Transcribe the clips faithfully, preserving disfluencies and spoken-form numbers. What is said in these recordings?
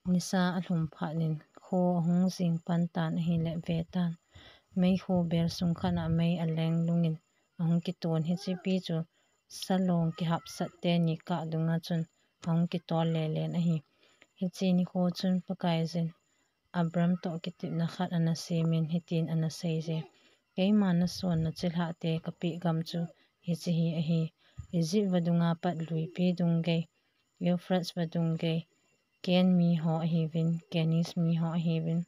Nisa alhum phat in kho ahung jing pan tan ahile ve tan. Meikhu bel sung khat a mei aleng lungin ahung kiton, hiche pi chu salong kihapsat teni kah dunga chun ahung kitol lelen ahi. Hiche nikho chun Pakaiyin Abram toh kitepna khat ana semin hitin ana seije. Keima nasonna chilhah te kapeh gam chu hiche hi ahi. Egypt vadunga pat luipi dung gei, Euphrates vadung gei, Ken mi ho ahiuvin, Keniz mi ho ahiuvin,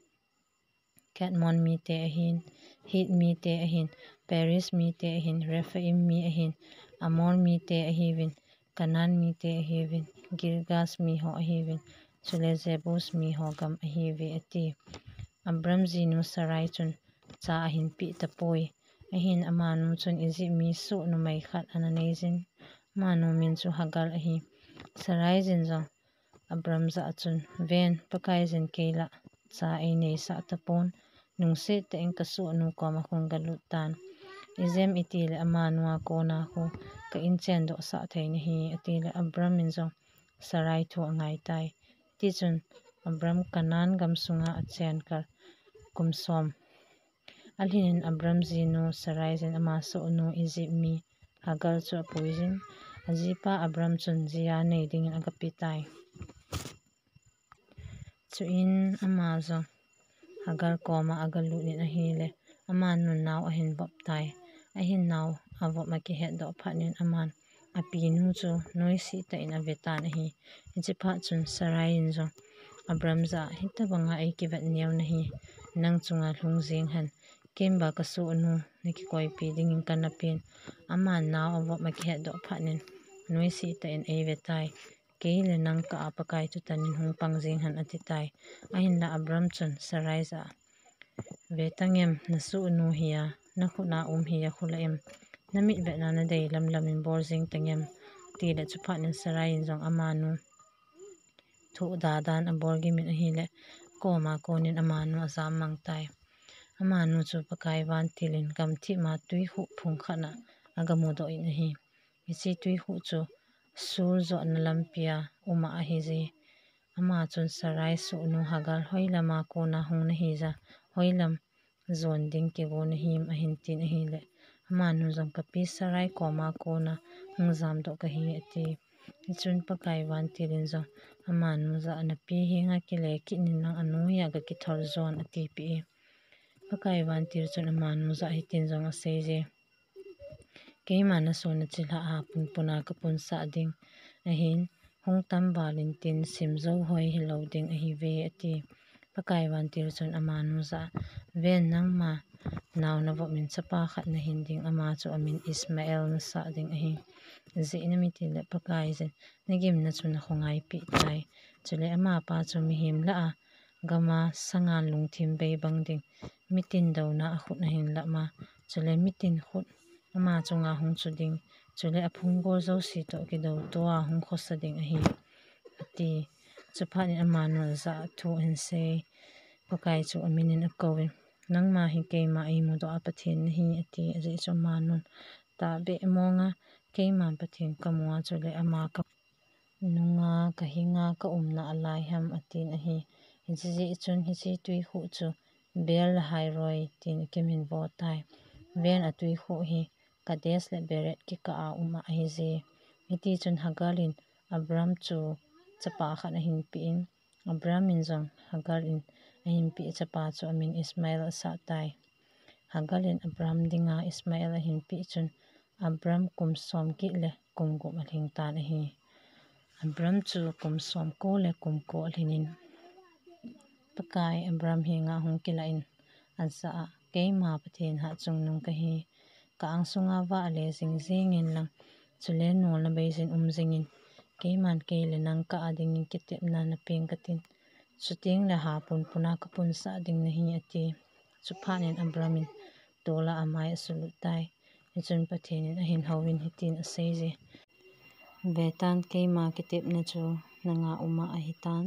Kadmon mite ahin, Hit mite ahin, Periz mite ahin, Rephaim mi ahin, Amor mite ahiuvin, Canaan mite ahiuvin, Girgash mi ho ahiuvin, chule Jebus mi ho gam ahiuve ati. Abram jinu Sarai chun cha ahin peh tapoi. Ahin amanu chun Egypt mi soh numei khat ana neijin. Amanu min chu Hagar ahi. Sarai jin jong Abram jah a chun, "Ven, Pakaiyin kei lah cha eineisah tapon, lungset tah in kasohnu koma khun galut tan. Ijem itile amanu a kona khu ka inchen dohsah thei nahi," atile Abram in jong Sarai thu angai tai. Tichun Abram Canaan gam sunga achen kal kum som alhin in Abram jinu Sarai jin ama sohnu Egypt mi Hagar chu apuijin, ajipa Abram chun jia nei dingin agape tai. Chuin ama jong Hagar koma agalut in ahile, amanun nao ahin vop tai. Ahin nao avop akihetdoh phat in aman apinu chu noise tah in ave tan ahi. Hiche phat chun Sarai in jong Abram jah a, "Hitabanga eikivet neo nahi, nang chunga lhung jeng hen, keiba kasohnu nakikoipi dingin kana pen, aman nao avop akihetdoh phat in noise tah in eive tai. Kei le nang kah a Pakai thutan in hung pang jeng hen," ati tai. Ahinla Abram chun Sarai jah a, "Ve tangem, nasohnu hi a, nakhut a um hi a khu la em? Namit vetna nadei lamlam in bol jeng tangem?" Tile chuphat in Sarai in jong amanu thohda dan abol gimin ahile, koma konin amanu ajam mang tai. Amanu chu Pakai vantil in gamthip ma tuikhuh phung khat a agamudoh in ahi. Hiche tuikhuh chu Shur jotna lampia uma ahije. Ama chun Sarai sohnu Hagar, "Hoilama kona hung nahija, hoilam jon ding kigo nahim?" ahin tin ahile, amanu jong, "Kapi Sarai koma kona hung jamdoh kahi," ati. Hichun Pakai vantil in jong amanu jah a, "Napi henga kile kit in lang, anu hi a gakithol jon," atipeh e. Pakai vantil chun amanu jah a hitin jong aseije, "Keima nasonna chilhah a punpuna kapunsah ding ahin, hung tam val intin simjou hoi hilou ding ahiuve," ati. Pakai vantil chun amanu jah a, "Ven, nangma nao navop in chapa khat nahin ding, ama chu amin Ishmael nasah ding ahi. Ijeh inem itile Pakaiyin nagimna chu nakhongai peh tai. Chule amapa chu mihem lah a gama sangan lungthim bei bang ding, mitin douna a khut ahin lama, chule mitin khut ama chunga hung chu ding, chule aphunggol jouse toh kidou tua hung khosa ding ahi," ati. Chuphat in amanun jah a thu ahin sei. Pakai chu amin in akouvin, "Nangma hi keima eimudoh a Pathen nahi," ati. Ajeh chu amanun, "Tahbeh monga keima Pathen kamu a, chule ama ka nunga kahinga kaumna alai ham," atin ahi. Hijeh chun hiche tuikhuh chu Beer-lahai-roi tin akiminvo tai. Ven, atuikhuh hi Kadesh le Bered kikah a um ahije. Hitichun Hagar in Abram chu chapa khat ahin peh in, Abram in jong Hagar in ahin peh chapa chu amin Ishmael asah tai. Hagar in Abram dinga Ishmael ahin peh chun Abram kum som get le kum gup alhing tan ahi. Abram chu kum som ko le kum ko alhin in Pakai Abram henga hung kilah in ajah a, "Keima Pathen hatchungnung kahi. Ka angsunga vah le jing jing in lang, chule nolna beijin um jing in, keiman kei le nang kah a dingin kitepna napeng katin. Chuteng le ha punpuna kapunsah ding nahi," ati. Chuphat in Abram in tol'a amai asulut tai. Hichun Pathen in ahin houvin hitin aseije, "Vetan, keima kitepna chu nanga um'a ahitan.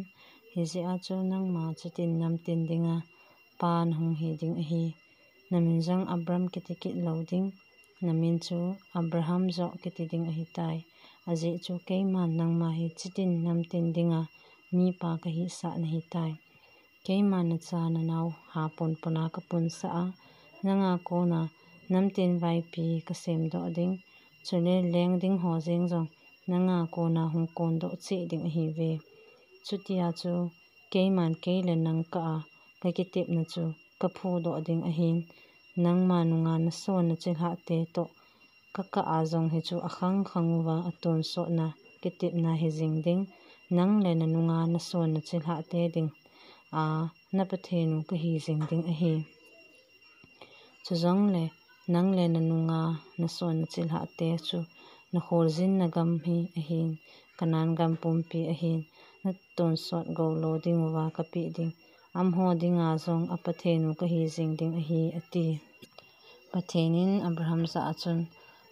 Hijeh a chu nangma chitin namtin dinga pa nahung hi ding ahi. Namin jong Abram kiti kit lou ding, namin chu Abraham joh kiti ding ahitai. Ajeh chu keiman nangma hi chitin namtin dinga mipa kahisah nahitai. Keiman nacha nanao ha ponpona kapunsah a, nanga kona namtin vaipi kasemdoh ding, chule leng ding ho jeng jong nanga kona hung kondoh cheh ding ahiuve. Chutia chu keiman kei le nang kah a kakitepna chu kaphudoh ding ahin, nangma nunga nason nachilhahte toh kakah a jong hichu akhang khang uva atonsotna kitepna hijing ding, nang le nanunga nason nachilhahte dinga na Pathen u kahijing ding ahi. Chujongle nang le nanunga nason nachilhahte chu nakholjinna gam hi ahin, Canaan gam pumpi ahin, natonsot gou lou dinguva kapeh ding, amaho dinga jong a Pathen u kahijing ding ahi, ati. Pathen in Abraham jah a chun,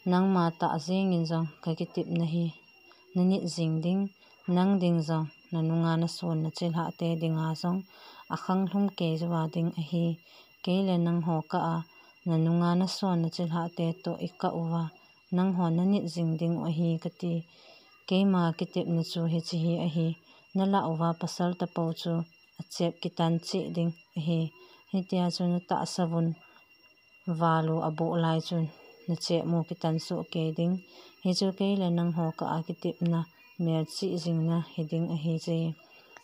nangma tah jengin jong kakitepna hi nanit jing ding, nang ding jong nanunga nason nachilhahte dinga jong akhanglhum keijuva ding ahi. Kei le nangho kah a nanunga nason nachilhahte toh ikah uva nangho nanit jing dingu ahi kati. Keima kitepna chu hiche hi ahi, nalah uva pasal tapou chu achep kitan cheh ding ahi. Hitia chu natahsa vun val u aboh lai chun nachep u kitan soh kei ding. Hichu kei le nangho kah a kitepna melchih jingna hiding ahije.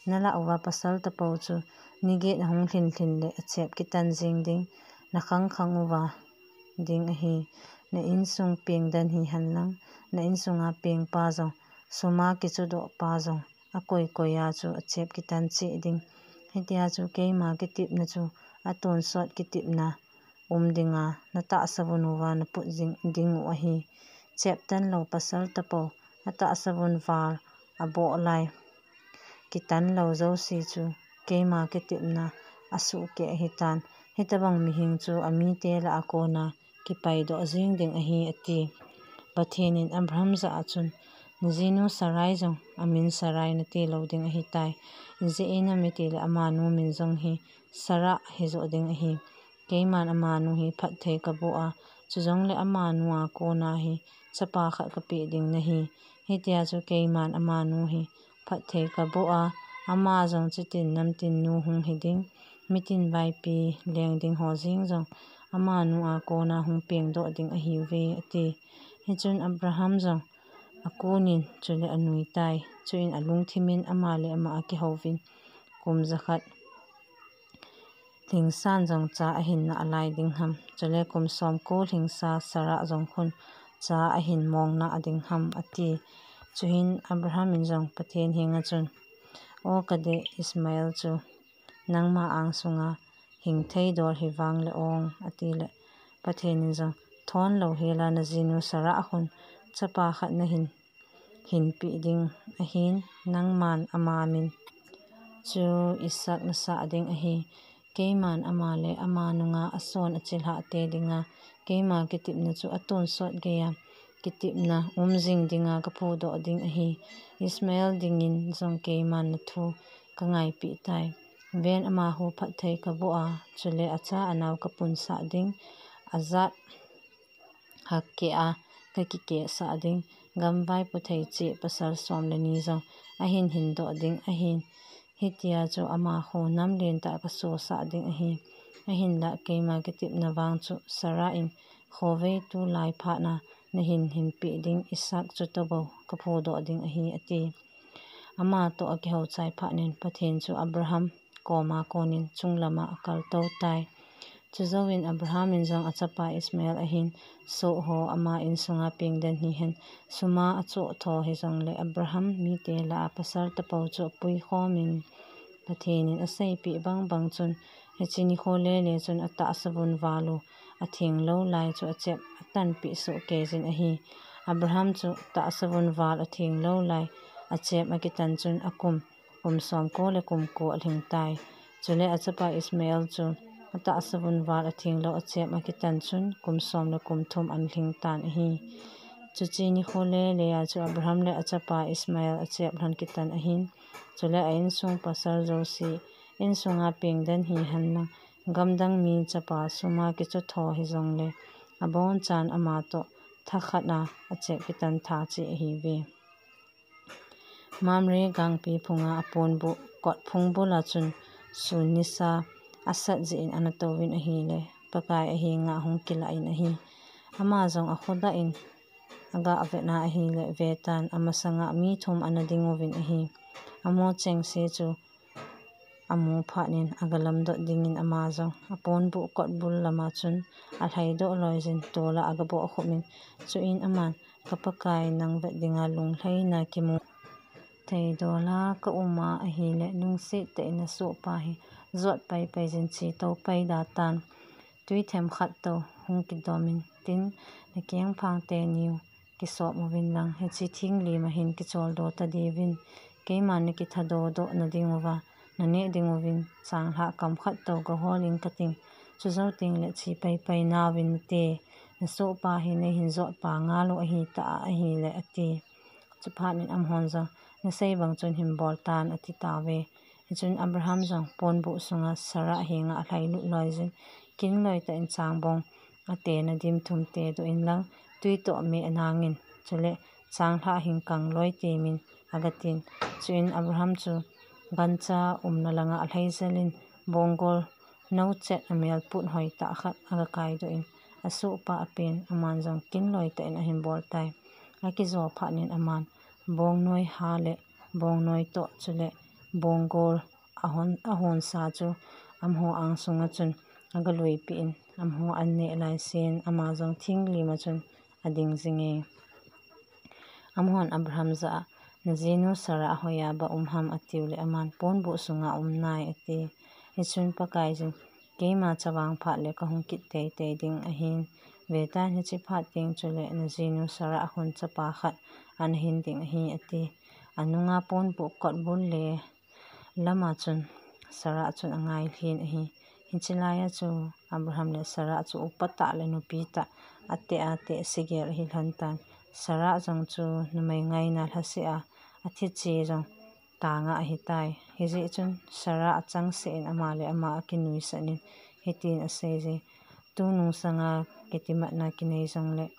Nalah uva pasal tapou chu niget ahung lhin lhin le achep kitan jing ding, nakhang khang uva ding ahi. Na insung pengdan hihen lang, na insunga pengpa jong, suma kichudohpa jong, akoi koi a chu achep kitan cheh ding. Hitia chu keima kitepna chu atonsot kitepna um dinga natahsa vun uva naput jing dingu ahi. Chep tan lou pasal tapou, natahsa vun val aboh lai kitan lou jouse chu keima kitepna asuhkeh ahitan. Hitobang mihem chu amite lah a kona kipaidoh jing ding ahi, ati. Pathen in Abraham jah a chun, najinu Sarai jong amin Sarai nati lou ding ahitai. Ijeh inem itile amanu min jong hi Sarah hijoh ding ahi. Keiman amanu hi phatthei kaboh a, chujongle amanu a kona hi chapa khat kapeh ding nahi. Hitia chu keiman amanu hi phatthei kaboh a, ama jong chutin namtin nu hung hiding, mitin vaipi leng ding ho jeng jong amanu a kona hung pengdoh ding ahiuve, ati. Hichun Abraham jong akunin chule anuitai. Chuin alungthimin ama le ama akihouvin kum jakhat lhingsan jong cha ahin nalai ding ham, chule kum somko lhingsa Sarah jong khun cha ahin mong nading ham, ati. Chuhin Abraham in jong Pathen henga chun, O kadei Ishmael chu nangma angsunga hingthei dol hivang le ong, atile Pathen in jong, thon louhela najinu Sarah khun chapa khat nahin hinpeh ding ahin, nangman ama min chu Isaac nasah ding ahi. Keiman ama le ama nunga ason achilhahte dinga keima kitepna chu atonsot geiya kitepna um jing dinga kaphudoh ding ahi. Ishmael dingin jong keiman nathu kangaipeh tai. Ven, amaho phatthei kaboh a, chule acha anao kapunsah ding, ajat hakkeh a kakikehsah ding, gam vaipo thei cheh pasal som le ni jong ahin hindoh ding ahin, hitia chu amaho nam lentah kasosah ding ahi. Ahinlah keima kitepna vang chu Sarah in khovei tulai phatna nahin hinpeh ding Isaac chu tobou kaphudoh ding ahi, ati. Ama toh akihou chai phatnin Pathen chu Abraham koma konin chunglama akaltou tai. Chujouvin Abraham in jong achapa Ishmael ahin soh ho ama insunga pengdan hihen, suma achoh tho hijongle Abraham mite lah a pasal tapou chu apuikhomin, Pathen in aseipeh bang bang chun, hiche nikho lele chun atahsa vun val u atheng lou lai chu achep atanpeh soh keijin ahi. Abraham chu tahsa vun val atheng lou lai achep akitan chun akum kum somko le kum ko alhing tai. Chule achapa Ishmael chu atahsa vun val atheng lou achep akitan chun kum som le kum thum anlhing tan ahi. Chuche nikho lele a chu Abraham le achapa Ishmael achep lhon kitan ahin, chule a insung pasal jouse, insunga pengdan hihen lang, gamdang mi chapa suma kichoh tho hijongle, abonchan ama toh thakhat a achep kitan tha cheh ahiuve. Mamre gangpi phunga aponbuh kot phung bula chun sun nisa asat jeh in ana touvin ahile, Pakai ahenga ahung kilah in ahi. Ama jong akhodah in aga vetna ahile, vetan amasanga mi thum ana ding uvin ahi. Amaho chengse chu amu phat in aga lamdot dingin ama jong aponbuh kot bul lama chun alhaidoh loijin tola aga bohkhup in, chuin aman, Ka Pakai, nang vet dinga lunglhaina kimu thei dola ka uma ahile, lungset tah in nasohpa hi jot paipai jin chetou pai da tan. Tui themkhat tou hung kidom in, tin nakeng phang teni u kisop uvin lang, hiche thing lima hin kicholdo ta diuvin, keiman nakithadodoh na ding uva, naneh ding uvin, changlhah kamkhat tou kahol ing kating, chujou tengle che paipai nauvin nate, nasohpa hi neihin jotpa ngal u ahi tah a ahile, ati. Chuphat in amahon jong, Nasei bang chun hin bol tan, ati tauve. Hichun Abraham jong ponbuh sunga Sarah henga alhailut loijin, kin loi tah in changbong atena dim thum tedoh in lang, tui toh meh anangin, chule changlhah hin kang loi temin, aga tin. Chuin Abraham chu gancha umna langa alhai jel in, bonggol nou chet amel put hoi tah khat aga kaidoh in, asohpa apen aman jong kin loi tah in ahin bol tai. Akijo phat in aman bongnoi ha le bongnoi toh chule bonggol ahon, ahonsa chu amaho angsunga chun aga luipeh in, amaho an neh laisen ama jong thing lima chun ading jinge. Amahon Abraham jah a, Najinu Sarah hoiya ba um ham, atiu le aman, Ponbuh sunga um nai, ati. Hichun Pakaiyin, Keima chavang phat le kahung kit teitei ding ahin, vetan hiche phat teng chule najinu Sarah hun chapa khat ana hin ding ahi, ati. Anunga ponbuh kotbul le lama chun Sarah chun angailhin ahi. Hiche laiya chu Abraham le Sarah chu upa tah le nupi tah ateh ateh sigel ahi lhon tan. Sarah jong chu numei ngaina lhaseh a, athi che jong tanga ahitai. Hijeh chun Sarah achangseh in ama le ama akinuisat in hitin aseije, Tunung sanga kitimatna kinei jongle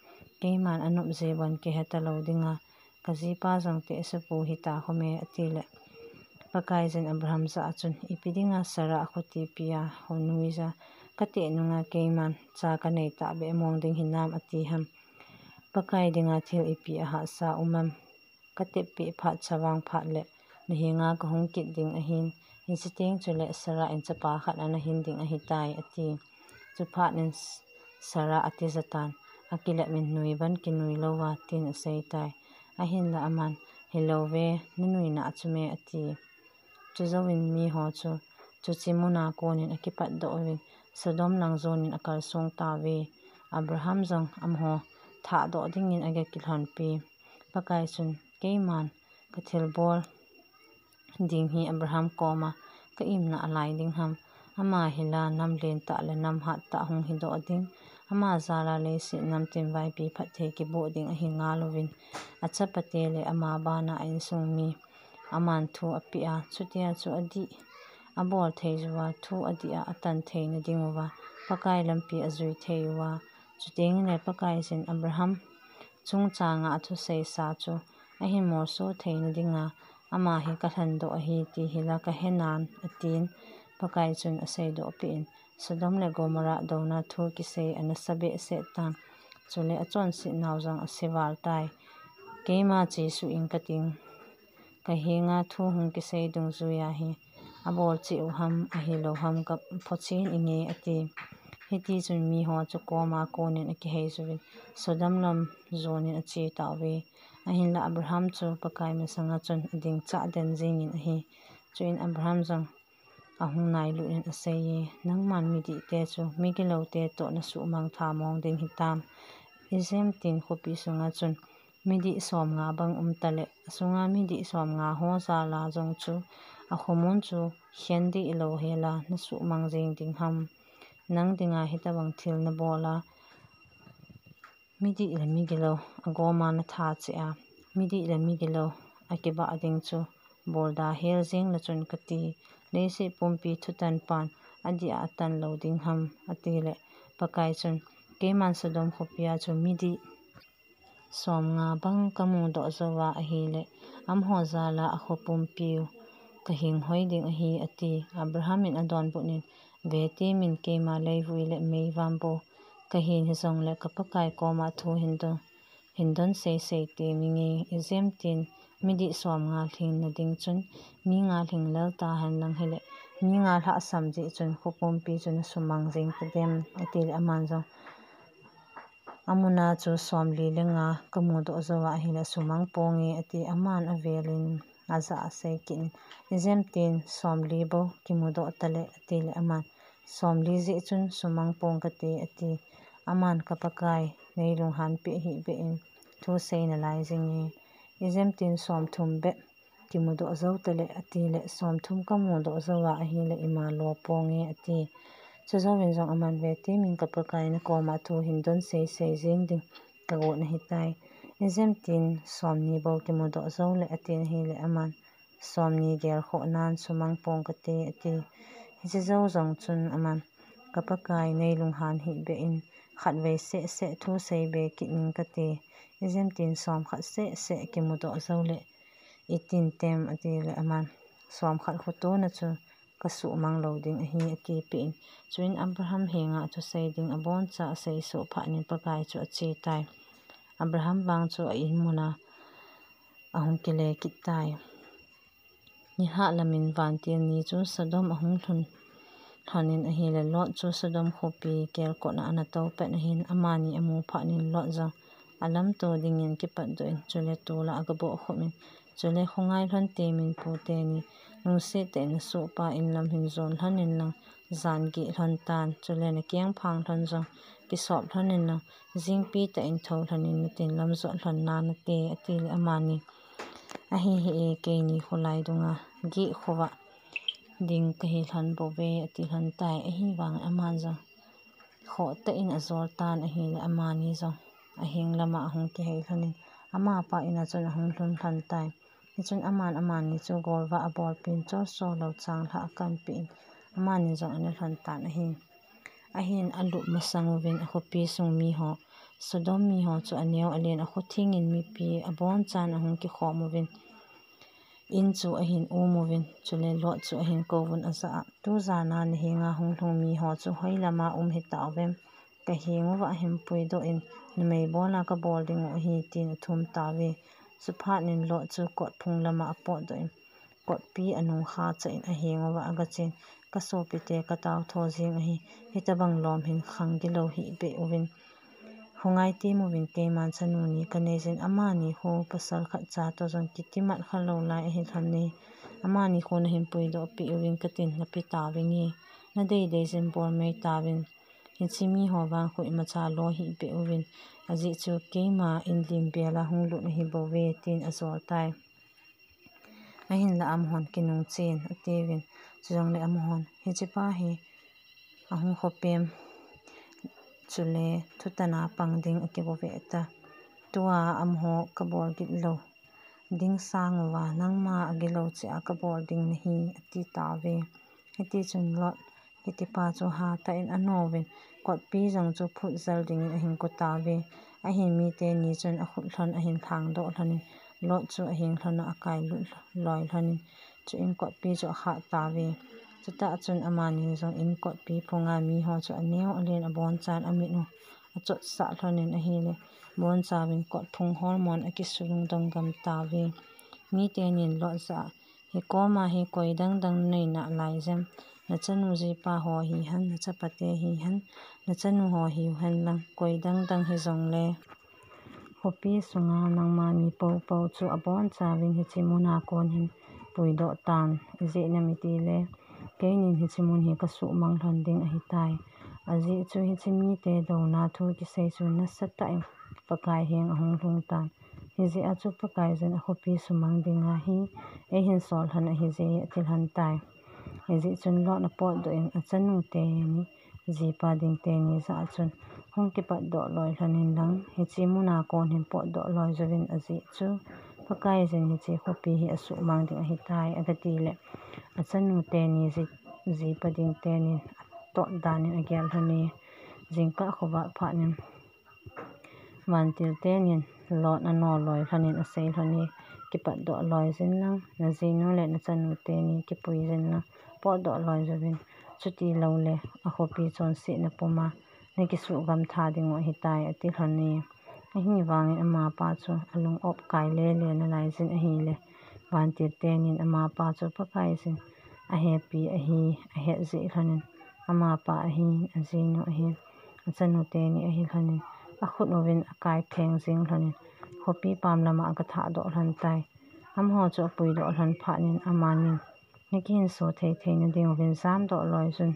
keiman anop jeh bon kihe talou dinga, kajipa jong tehsepu hita home, atile Pakaiyin Abraham jah a chun, Ipi dinga Sarah khuti pia hon nuija, kateh nunga keiman cha kanei tahbeh mong ding hinam, ati ham. Pakai dinga thil ipi ahahsa um am? Katep peh phat chavang phat le nahenga kahung kit ding ahin, hiche teng chule Sarah in chapa khat ana hin ding ahitai, ati. Chuphat in Sarah atija tan, akilep in, Nui ban kinui louva, tin aseitai. Ahinla aman, Hilouve, nanuina chu me, ati. Chujouvin miho chu chuche muna konin akipatdoh uvin, Sodom lang jonin akalsong tauve. Abraham jong amaho thahdoh dingin aga kilhonpi. Pakai chun, Keiman kathilbol ding hi Abraham koma ka imna alai ding ham? Ama hila nam lentah le nam hattah hung hidoh ding, ama jala leiset namtin vaipi phatthei kiboh ding ahi ngal uvin, achapate le ama bana a insung mi aman thu apeh a, chutia chu adih, abol thei uva, thu adih a atan theina dinguva Pakai lampi ajui thei uva, chuteng le Pakaiyin Abraham chungchanga athuseisa chu ahin molso theina dinga ama hi kalhendoh ahi ti hila kahenan, atin. Pakai chun aseidoh peh in, Sodom le Gomorrah douna thu kisei anasa behseh tan, chule achonset nau jong aseval tai. Keima chesuh ing kating, kahenga thu hung kisei dungjuiya hi abol cheh u ham ahilou ham kaphochen inge, ati. Hitichun miho chu koma konin akiheiyuvin, Sodom lam jonin ache tauve. Ahinla Abraham chu Pakai masanga chun adingchah den jengin ahi. Chuin Abraham jong ahung nailut in aseiye, Nangman midihte chu migiloute toh nasuhmang thamong ding hitam? Ijemtin khopi sunga chun midih somnga bang umtale, asunga midih somnga ho jala jong chu akhomun chu khen dih lou hela nasuhmang jeng ding ham? Nang dinga hitobang thil nabol a, midih le migilou agoma natha cheh a, midih le migilou akibah ding chu bolda hel jeng le chun kati, leiset pumpi thutan pan adih a atan lou ding ham, atile Pakai chun, Keiman Sodom khopia chu midih som nga bang kamu doh jou a ahile, amaho jal a akhopumpiu kahing hoi ding ahi, ati. Abraham in adonbut in, Ve temin keima leivui le meivam bou kahin, hijongle ka Pakai koma thu hin don, hin don seisei teminge. Ijemtin midih som nga lhingna ding chun mi nga lhing lel tahen lang hile, mi nga lhahsam jeh chun khopumpi chu na sumang jeng tadem, ati le aman jong, Amuna chu somli le nga kamu doh jou a ahile sumang ponge, ati. Aman avel in ajah a asei kit in, Ijemtin somli bou kimu doh tale, ati le aman, Somli jeh chun sumang pong kate, ati. Aman, Ka Pakai, nei lunghan peh hih beh in thu sei nalai jinge. Ijemtin somthum beh kimu doh jou tale, ati le, Somthum kamu doh jou a ahile ima lo ponge, ati. Chujouvin jong aman, Ve temin ka Pakai na koma thu hin don seisei jeng ding kagot nahitai. Ijemtin somni bou kimu doh jou le, atin ahile aman, Somni gel khoh nan sumang pong kate, ati. Hiche jou jong chun aman, Ka Pakai, nei lunghan hih beh in, khatvei seh seh thu sei be kit ning kate. Ijemtin somkhat seh seh kimu doh jou le, itin tem, ati le aman, Somkhat khotona chu kasumang lou ding ahi, ati peh in. Chuin Abraham henga thusei ding aboncha asei soh phat in Pakai chu ache tai. Abraham vang chu a in muna ahung kile kit tai. Nilhah lamin vantil ni chu Sodom ahung lhun lhon in ahile, Lot chu Sodom khopi kelkot a ana tou pet ahin, amani amu phat in Lot jong alamto dingin kipatdoh in, chule tol a agaboh khum in, chule khongai lhon temin pu teni, lungset tah in nasohpa in lam hin jon lhon in lang, jan geh lhon tan, chule nakeng phang lhon jong kisop lhon in lang, jingpi tah in thou lhon in natin lam jot lhon nanate, ati le amani, Ahi hi e, keini kholai dunga geh khovah ding kahi lhon bouve, ati lhon tai. Ahivang aman jong khoh tah in ajol tan ahile, amani jong aheng lama ahung kihei lhon in, amapa in a chun ahung lhun lhon tai. Hichun aman amani chu golvah abolpin, cholso lou changlhah akanpeh in, amani jong ana lhon tan ahi. Ahin alup masang uvin akhopi sung miho, Sodom miho chu aneo alen, akhothengin mipi abonchan ahung kikhom uvin, in chu ahin um uvin, chule Lot chu ahin kouvun ajah a, Tujana nahenga hung lhung miho chu hoilama um hitauvem? Kaheng uva ahin puidoh in, numei bola kabol dingu ahi, tin athum tauve. Chuphat in Lot chu kotphung lama apotdoh in, kotpi anung khachah in aheng uva agachen, Kasopite, kataotho jeng ahi, hitobang lom hin khang gilou hih beh uvin. Hungai temuvin, keiman chanu ni kaneiyin, amani khu pasal khatcha toh jong kitimat khalou lai ahi lhon e. Amani khu nahin puidoh peh uvin katin, nape tauvinge. Nadei deijin bol mei tauvin. Hiche miho vang khu imacha lo hih beh uvin. Ajeh chu keima in limbel a hung lut ahibouve, tin ajol tai. Ahinla amahon kinungchen atiuvin, chujongle amahon, Hichepa hi ahung khopem, chule thutan a pang ding akibol ve ta. Tua amaho kabol gitlou ding sang uva, nangma agilou cheh a kabol ding nahi, ati tauve. Hitichun Lot kitipa chu hatah in anouvin, kotpi jong chu phutjal dingin ahin ko tauve. Ahin miteni chun akhut lhon ahin lhangdoh lhonin, Lot chu aheng lhon a akailut loi lhonin, chuin kotpi chu akhah tauve. Chutah chun amani jong in kotpi phunga miho chu aneo alen abonchan amit u achotsah lhonin ahile, abonchauvin kotphung holmon akisulungdong gam tauve. Mitenin Lot jah a, Hikoma hi koi dangdang nanei nalai jem? Nachanu jipa ho hihen, nachapate hihen, nachanu ho hiuhen lang, koi dangdang hijongle, khopi sunga nangma mi poupou chu abonchauvin hiche muna kon hin puidoh tan. Ijeh inem itile, keinin hiche mun hi kasuhmang lhon ding ahitai. Ajeh chu hiche mite douna thu kisei chu nasatah in Pakai heng ahung lhung tan. Hijeh a chu Pakaiyin akhopi sumang dinga hi eihin sol lhon ahije, ati lhon tai. Hijeh chun Lot apotdoh in achanu teni, jipa ding teni jah a chun, Hung kipatdoh loi lhonin lang, hiche muna kon hin potdoh loi jouvin, ajeh chu Pakaiyin hiche khopi hi asuhmang ding ahitai, agatile, achanu teni ji, jipa ding tenin atot danin agel lhone. Jingkah khovah phatnin Vantil tenin Lot anoloi lhonin asei lhon e, kipatdoh loi jin lang, najinu le nachanu teni kipui jin lang, potdoh loi jouvin, chuti loule akhopi chonsetna puma nakisuh gamtha dingu ahitai, ati lhon e. Ahivangin amapa chu alung op kai lele nalai jin ahile, vantil tenin amapa chu Pakaiyin ahepi ahi ahet jeh lhonin, amapa ahin, ajinu ahin, achanu teni ahi lhonin, akhut uvin akai pheng jeng lhonin, khopi pam lama agathahdoh lhon tai. Amaho chu apuidoh lhon phatnin amanin, nakihinso thei theina dinguvin jamdoh loi jun,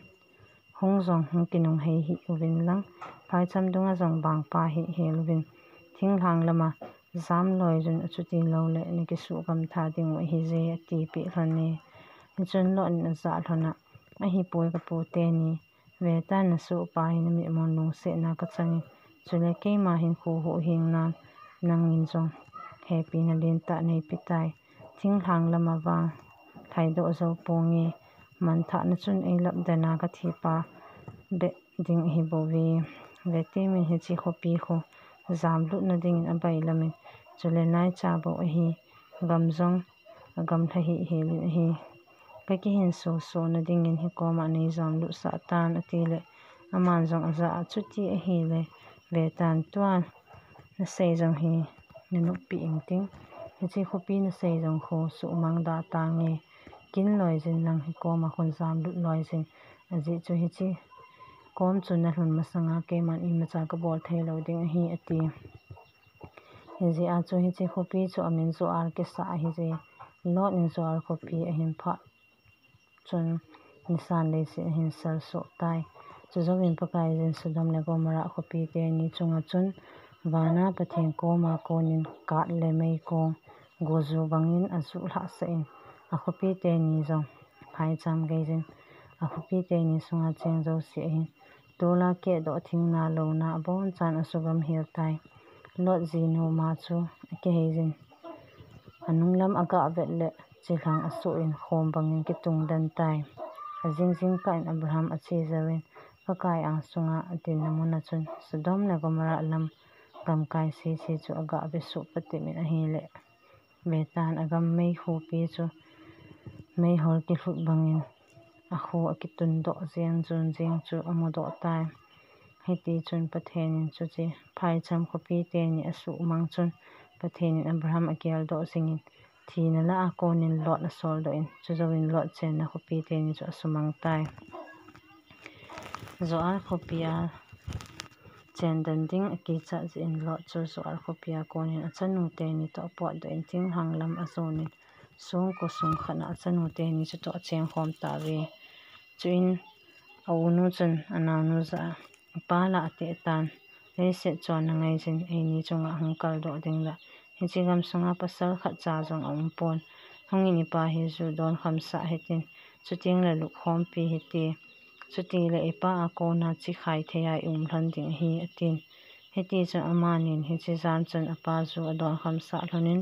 hung jong hung kinunghei hih uvin lang, phaicham dunga jong bangpa hih hel uvin, thinglhang lama jam loi jun, achuti loule nakisuh gamtha dingu ahije, atipeh lhon e. Hichun Lot in ajah lhona, ahipoi kapu teni, vetan nasohpa hi namitmun lungsetna kachangin, chule keima hinkho huhhingnan nangin jong hepina lentah neipetai. Thinglhang lama vang lhaidoh jou ponge, manthahna chun eilapdana kathipa beh ding ahibouve. Vetemin hiche khopi khu jamlutna dingin abailamin, chule naicha bou ahi, gam jong agamlha hih helin ahi. Kakihinso sona dingin hikoma neijamlutsah tan, atile, aman jong ajah a, chuti ahile, vetan tua nasei jong hi nanoppi ingting, hiche khopi nasei jong khu suhmang da tange, kin loi jin lang hikoma khun jamlut loi jin, ajeh chu hiche kom chu nalhun masanga keiman imacha kabol theilou ding ahi, ati. Hijeh a chu hiche khopi chu amin Zoar kisah ahije. Lot in Zoar khopi ahin phah chun nisan leiset ahin sel soh tai. Chujouvin Pakaiyin Sodom le Gomorrah khopi teni chunga chun vana Pathen koma konin kat le meikong guju bangin ajuh lhahsah in, akhopi teni jong phaicham geijin, akhopi teni sunga cheng jouse ahin, tola kehdoh thingna louna abonchan asugam hel tai. Lot jinu ma chu akiheijin, anunglam agahvet le chilhang asoh in khom bangin kitungden tai. Ajing jingkah in Abraham ache jouvin, Pakai angsunga adinna muna chun Sodom le Gomorrah lam gamkai sese chu agahve suh patepin ahile, vetan agam meikhopi chu meihol kilhut bangin akho akitundoh jeng jun jeng chu amudoh tai. Hitichun Pathen in chuche phaicham khopi teni asuhmang chun Pathen in Abraham ageldoh jingin, thina lah a konin Lot asoldoh in, chujouvin Lot chenna khopi teni chu asumang tai. Zoar khopia chendan ding akichat jeh in Lot chu Zoar khopia konin achanu teni toh apotdoh in thinglhang lam ajonin, songko sung khatna achanu teni chutoh achengkhom tauve. Chuin aunu chun anaonu jah a, Apa lah ateh tan, leiset chonna ngaijin eini chunga hung kaldoh ding lah, hiche gamsunga pasal khatcha jong aumpon, hungin ipa hi ju donkhamsah hitin, chutengle lupkhompi hite, chutile ipa a kona chikhai theiya ium lhon ding ahi, atin. Hitichun amanin hiche jan chun apa ju adonkhamsah lhonin,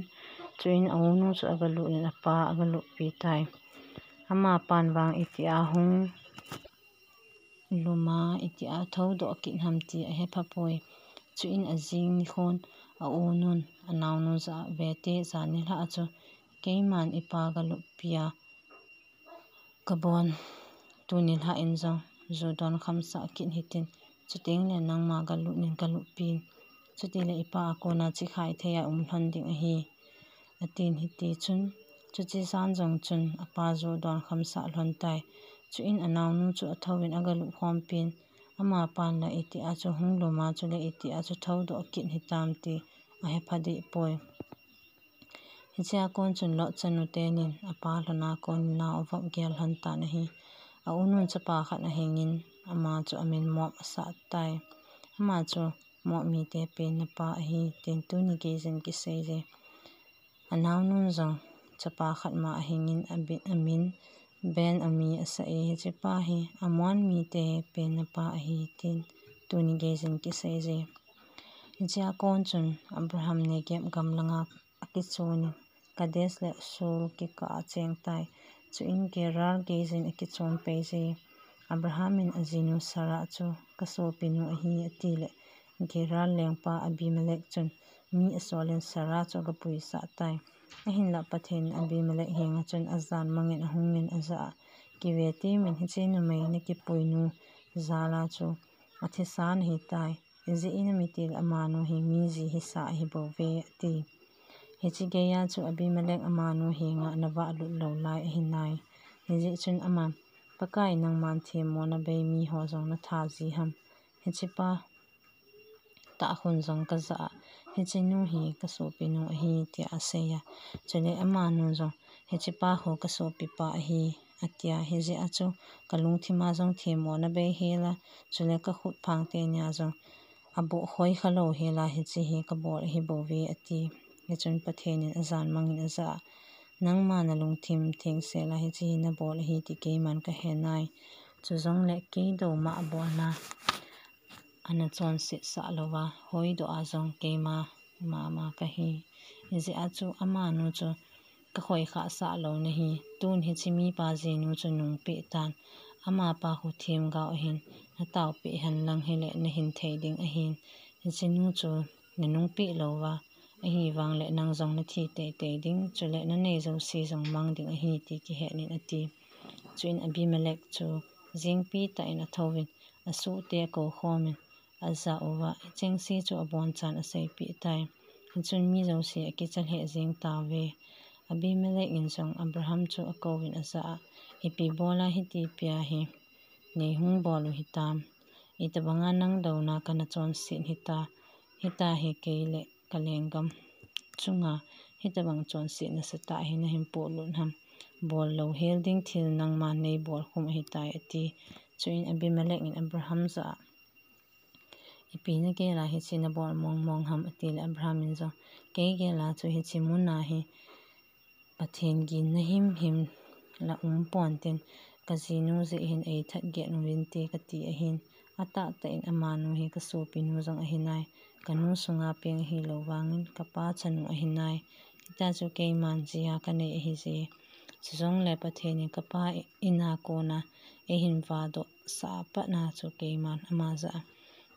chuin aunu chu agalut in apa agaluppi tai. Amapan vang itia hung luma itia thoudoh kit ham ti ahephapoi. Chuin ajing nikhon aunun anaonu jah a, Vete, jan nilhah a chu keiman ipa galuppia kabon, tuni nilhah in jong ju donkhamsah kit hitin, chutengle nangma galut in kaluppin, chutile ipa a kona chikhai theiya um lhon ding ahi, atin. Hitichun chuche jan jong chun apa ju donkhamsah lhon tai. Chuin anaonu chu athouvin agalupkhompin, amapan la itia chu hung luma chule itia chu thoudoh kit hitam ti ahepha dehpoi. Hichea kon chun Lot chanu tenin apa lhona kon nao avop gel lhon tan ahi. Aunun chapa khat ahingin, ama chu amin Moab asah tai. Ama chu Moab mite penna pa ahi, tin tuni geijin kiseije. Anaonun jong chapa khat ma ahingin, amin Ben-ammi asah e, hichepa hi Ammon mite penna pa ahi, tin tuni geijin kiseije. Hichea kon chun Abraham Negeb gam langa akichonin, Kadesh le Shur kikah a achengtai. Chuin Gerar geijin akichon peije. Abraham in ajinu Sarah chu, Kasopinu ahi, atile, Gerar lengpa Abimelech chun mi asolin Sarah chu agapuisah tai. Ahinlah Pathen in Abimelech henga chun ajan mangin ahungin ajah a, "Kive temin, hiche numei nakipuinu jal a chu athisa nahitai. Ijeh inem itile amanu hi miji hisa ahibouve," ati. Hiche geiya chu Abimelech amanu henga anavahlut lou lai ahinai. Hijeh chun aman, "Pakai, nangman themmona bei miho jong natha ji ham? Hichepa tahkhun jong kajah a, hichenu hi kasopinu ahi," tia aseiya. Chule amanu jong, "Hichepa ho kasopipa ahi," atia. Hijeh a chu kalungthima jong themmona bei hela, chule kakhut phang tenia jong aboh khoi khalou hela, hiche hi kabol ahibouve, ati. Hichun Pathen in ajan mangin ajah a, "Nangma nalungthim thengsel a hiche hi nabol ahi ti keiman kahenai. Chujongle kei douma abolna anachonset sah louva, hoidoh a jong keima mama kahi. Hijeh a chu amanu chu kakhoikhah sah lou nahi. Tun hiche mipa jinu chu nungpeh tan. Amapa khu themgao ahin, nataopeh henlang hile nahin thei ding ahin. Hichenu chu nanungpeh louva ahivangle nang jong nathi teitei ding, chule nanei jouse jong mang ding ahi," ti kihet in ati. Chuin Abimelech chu jengpi tah in athouvin, asuhte akoukhomin, ajah uva, hichengse chu abonchan aseipeh tai. Hichun mi jouse akicha lheh jeng tauve. Abimelech in jong Abraham chu akouvin ajah a, "Ipi bola hiti pia hi neihung bol u hitam? Itobanga nang douna kanachonset hita, hita hi kei le kalenggam chunga hitobang chonset nasatah hi nahin polut ham? Bol louhel ding thil nangman neibol khum ahitai," ati. Chuin Abimelech in Abraham jah a, "Ipi nagel a hiche nabol mongmong ham?" atile Abraham in jong, "Kei gel a chu hiche muna hi Pathen ginna himhim la um ponte, kajinu jeh hin eithat get uvinte kati ahin, atahtah in amanu hi kasopinu jong ahinai, kanu sunga peng ahilou vangin kapa chanu ahinai. Hitia chu keiman jia kanei ahije. Chujongle Pathen in kapa ina kona eihin vahdoh sah a patna chu keiman ama jah a,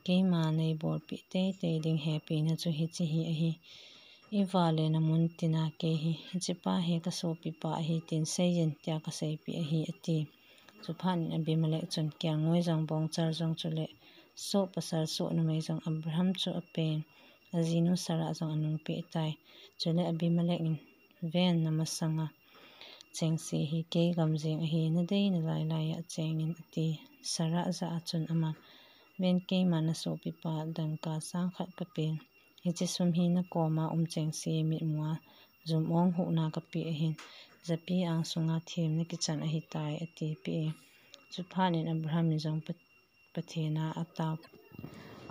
keima neibolpeh teitei ding hepina chu hiche hi ahi. Ivale namun tina kei hi, hichepa hi kasopipa ahi tin seijin tia kaseipeh ahi," ati. Chuphat in Abimelech chun kelngoi jong bongchal jong chule soh pasal soh numei jong Abraham chu apen, ajinu Sarah jong anungpeh tai. Chule Abimelech in, "Ven, namasanga chengse hi kei gam jeng ahi, nadei nalai laiya chengin," ati. Sarah jah a chun aman, "Ven, keima nasopipa dangka sang khat kapen. Hiche sum hi nakoma um chengse mitmua jum ong huhna kapeh ahin, japi ang sunga them nakichan ahitai," atipeh e. Chuphat in Abraham in jong Pat-, Pathen a atao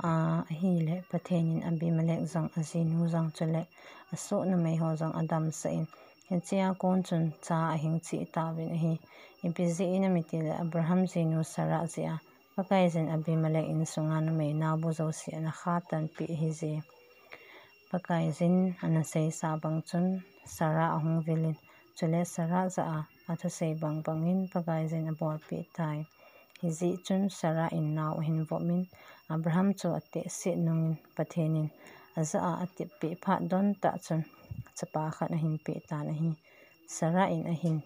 a, ahile Pathen in Abimelech jong, ajinu jong chule asoh numei ho jong adamsah in, hichea kon chun cha ahing cheh tauvin ahi. Ipi jeh inem itile Abraham jinu Sarah jeh a Pakaiyin Abimelech insunga numei naobu jouse ana khatan peh ahije. Pakaiyin ana seisa bang chun Sarah ahung vilin, chule Sarah jah a athusei bang bangin Pakaiyin abolpeh tai. Hijeh chun Sarah in nao ahin vomin, Abraham chu atehset nungin Pathen in ajah a ateppeh phat dontah chun chapa khat ahin peh tan ahi. Sarah in ahin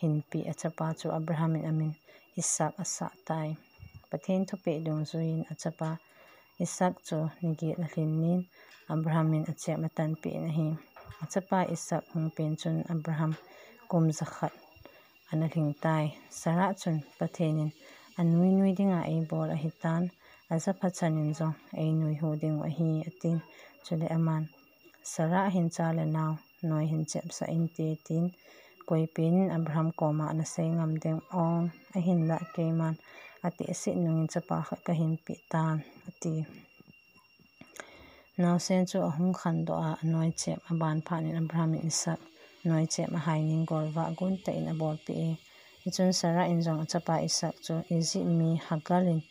hinpeh achapa chu Abraham in amin Isaac asah tai. Pathen thupeh dungjuiyin achapa Isaac chu ni get alhin nin Abraham in achep atanpeh in ahi. Achapa Isaac hung pen chun Abraham kum jakhat ana lhing tai. Sarah chun Pathen in anui nui dinga eibol ahitan, ajapha chanin jong einui hu dingu ahi, atin. Chule aman, Sarah hin cha le nao noi hin chepsah inte, tin, koipen in Abraham koma ana sei ngam dem ong, ahinlah keiman atehset nungin chapa khat kahin peh tan, ati. Naosen chu ahung khandoh a, anoichep aban phat in Abraham in Isaac noichep ahai nin golvah gun tah in abolpeh e. Hichun Sarah in jong achapa Isaac chu Egypt mi Hagar in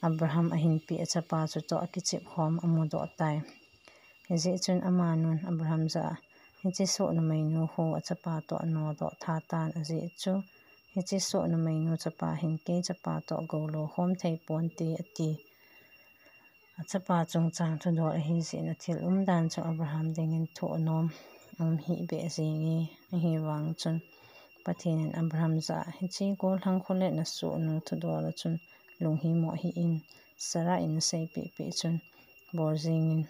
Abraham ahin peh achapa chutoh akichep khom amudoh tai. Hijeh chun amanun Abraham jah a, hiche soh numeinu khu achapa toh anodoh tha tan, ajeh chu hiche soh numeinu chapa hin kei chapa toh goulo khom thei ponte, ati. Achapa chungchang thudol ahi jeh in athil umdan chu Abraham dingin thoh nom um hih beh jenge, ahivang chun Pathen in Abraham jah a, hiche gollhang khu le nasohnu thudol a chun lunghimo hih in, Sarah in aseipeh peh chun bol jingin,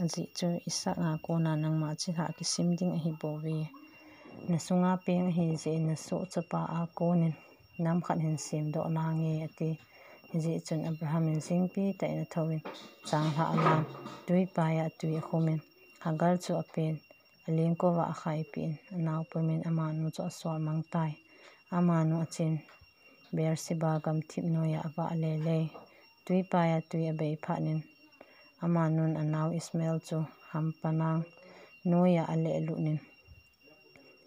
ajeh chu Isaac a kona nangma chilhah kisim ding ahibouve. Nasunga peng ahi jeh in nasoh chapa a konin nam khat hin semdoh nange, ati. Hijeh chun Abraham in jingpi tah in athouvin, changlhah alan, twipai a twi akhumin, Hagar chu apen, alengkova akhaipeh in, anao pumin amanu chu asolmang tai. Amanu achen, Beersheba gamthip noiya avah lele. Twipai a twi abei phatnin, amanun anao Ishmael chu hampanang noiya alehlutnin,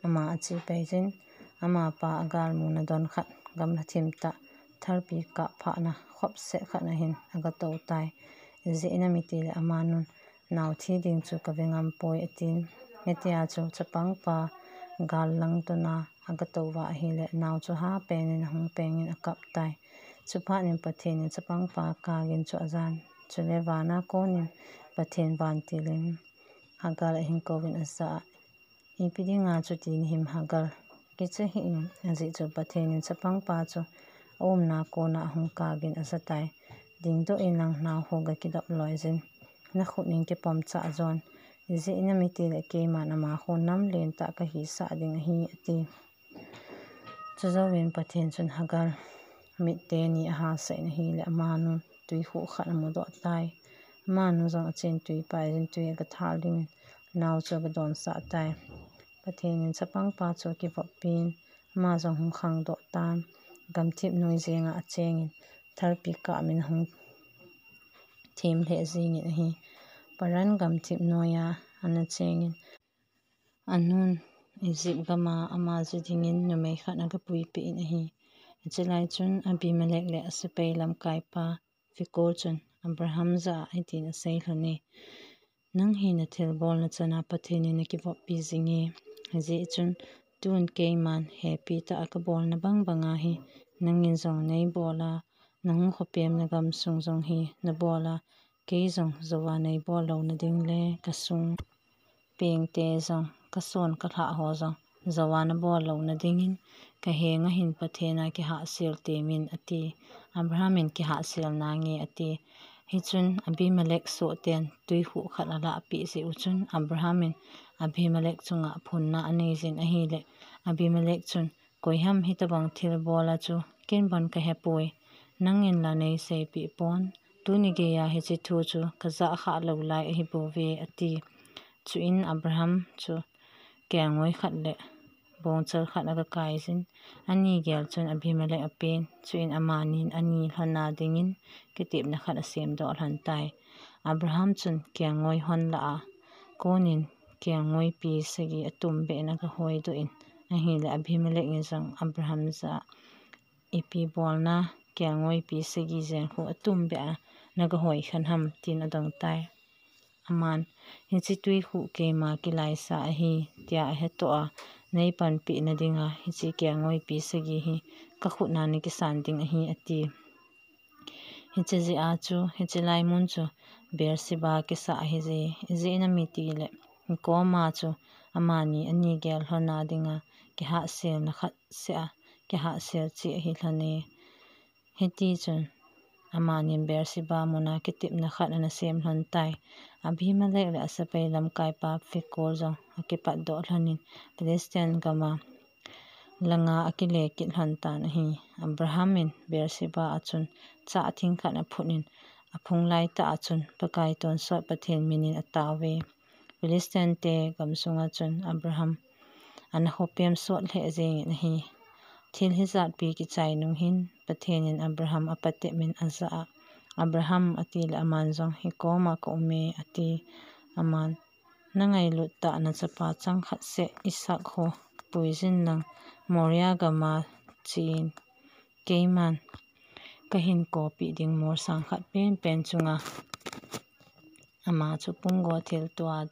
ama ache paiyin, amapa agalmuna don khat, gamla thim tah, thalpi kap phatna khopset khat a hin agatou tai. Ijeh inem itile amanun, nao thi ding chu kave ngam poi, atin. Hitia chu chapangpa gal langtona agatou va ahile, nao chu hapen in ahung pengin akap tai. Chuphat in Pathen in chapangpa kagin chu ajan. Chule vana konin Pathen vantil in Hagar ahin kouvin ajah a, Ipi dinga chuti nahim Hagar? Kicha hih in, ajeh chu Pathen in chapangpa chu aumna kona ahung kagin ajatai. Dingdoh in lang, nao khu gakidop loiyin, nakhut in kipom chah jon. Ijeh inem itile keiman ama khu nam lentah kahisah ding ahi, ati. Chujouvin Pathen chun Hagar mit teni ahasah in ahile, amanun twi khuh khat amudoh tai. Amanu jong achen twipai jin twi agathal dingin nao chu agadonsah tai. Pathen in chapangpa chu akivoppin, ama jong hung khangdoh tan. Gamthip noi jenga achengin, thalpi kap in ahung them lheh jingin ahi. Paran gamthip noiya ana chengin, anun Egypt gama ama ji dingin numei khat agapuipeh in ahi. Hichelai chun Abimelech le asepai lamkaipa Phicol chun Abraham jah a hitin asei lhone, Nang hi nathilbolna chana Pathen in nakivoppi jinge. Hijeh chun tun keiman hepi tah a kabolna bang banga hi nangin jong neibol a, nahung khopemna gamsung jong hi nabol a, kei jong jouva neibol louna ding le kasung pengte jong, kason kalhah ho jong jouva nabol louna dingin kahenga hin Pathen a kihahsel temin, ati. Abraham in, Kihahsel nange, ati. Hichun Abimelech sohten twi khuh khat alahpeh jeh u chun Abraham in Abimelech chunga phunna aneijin ahile, Abimelech chun, Koiham hitobang thilbol a chu ken bon kahepoi, nangin la neiseipeh pon, tuni geiya hiche thu chu kajah khah lou lai ahibouve, ati. Chuin Abraham chu kelngoi khat le bongchal khat agakaijin, ani gel chun Abimelech apen, chuin amanin ani lhonna dingin kitepna khat asemdoh lhon tai. Abraham chun kelngoi hon lah a konin kelngoipi sagi atumbeh in agahoidoh in ahile, Abimelech in jong Abraham jah a, Ipi bolna kelngoipi sagi jen khu atumbeh a nagahoi khen ham, tin adong tai. Aman, Hiche twi khu keima kilaisa ahi, tia ahetoh a, neipanpehna dinga hiche kelngoipi sagi hi kakhut a nakisan ding ahi, ati. Hiche jeh a chu, hiche lai mun chu Beersheba kisah ahije, ijeh inem itile, hikoma chu amani ani gel lhonna dinga kihahselna khat seh a, kihahsel cheh ahi lhone. Hitichun, amanin Beersheba muna kitepna khat ana sem lhon tai. Abimelech le asepai lamkaipa Phicol jong akipatdoh lhonin, Philistine gama langa akile kit lhon tan ahi. Abraham in Beersheba a chun chah thing khat aphut in, aphung laitah a chun Pakai tonsot Pathen minin atao uve. Philistine te gamsunga chun Abraham ana khopem sot lheh jengin ahi. Thil hijatpi kichai nung hin Pathen in Abraham apatep in ajah a, Abraham, atile aman jong, Hikoma kaume, ati. Aman, Nangailut tah nachapa changkhat seh Isaac ho puijin lang Moriah gama chen, keiman kahin kopeh ding molsang khat penpen chunga ama chu punggo thiltua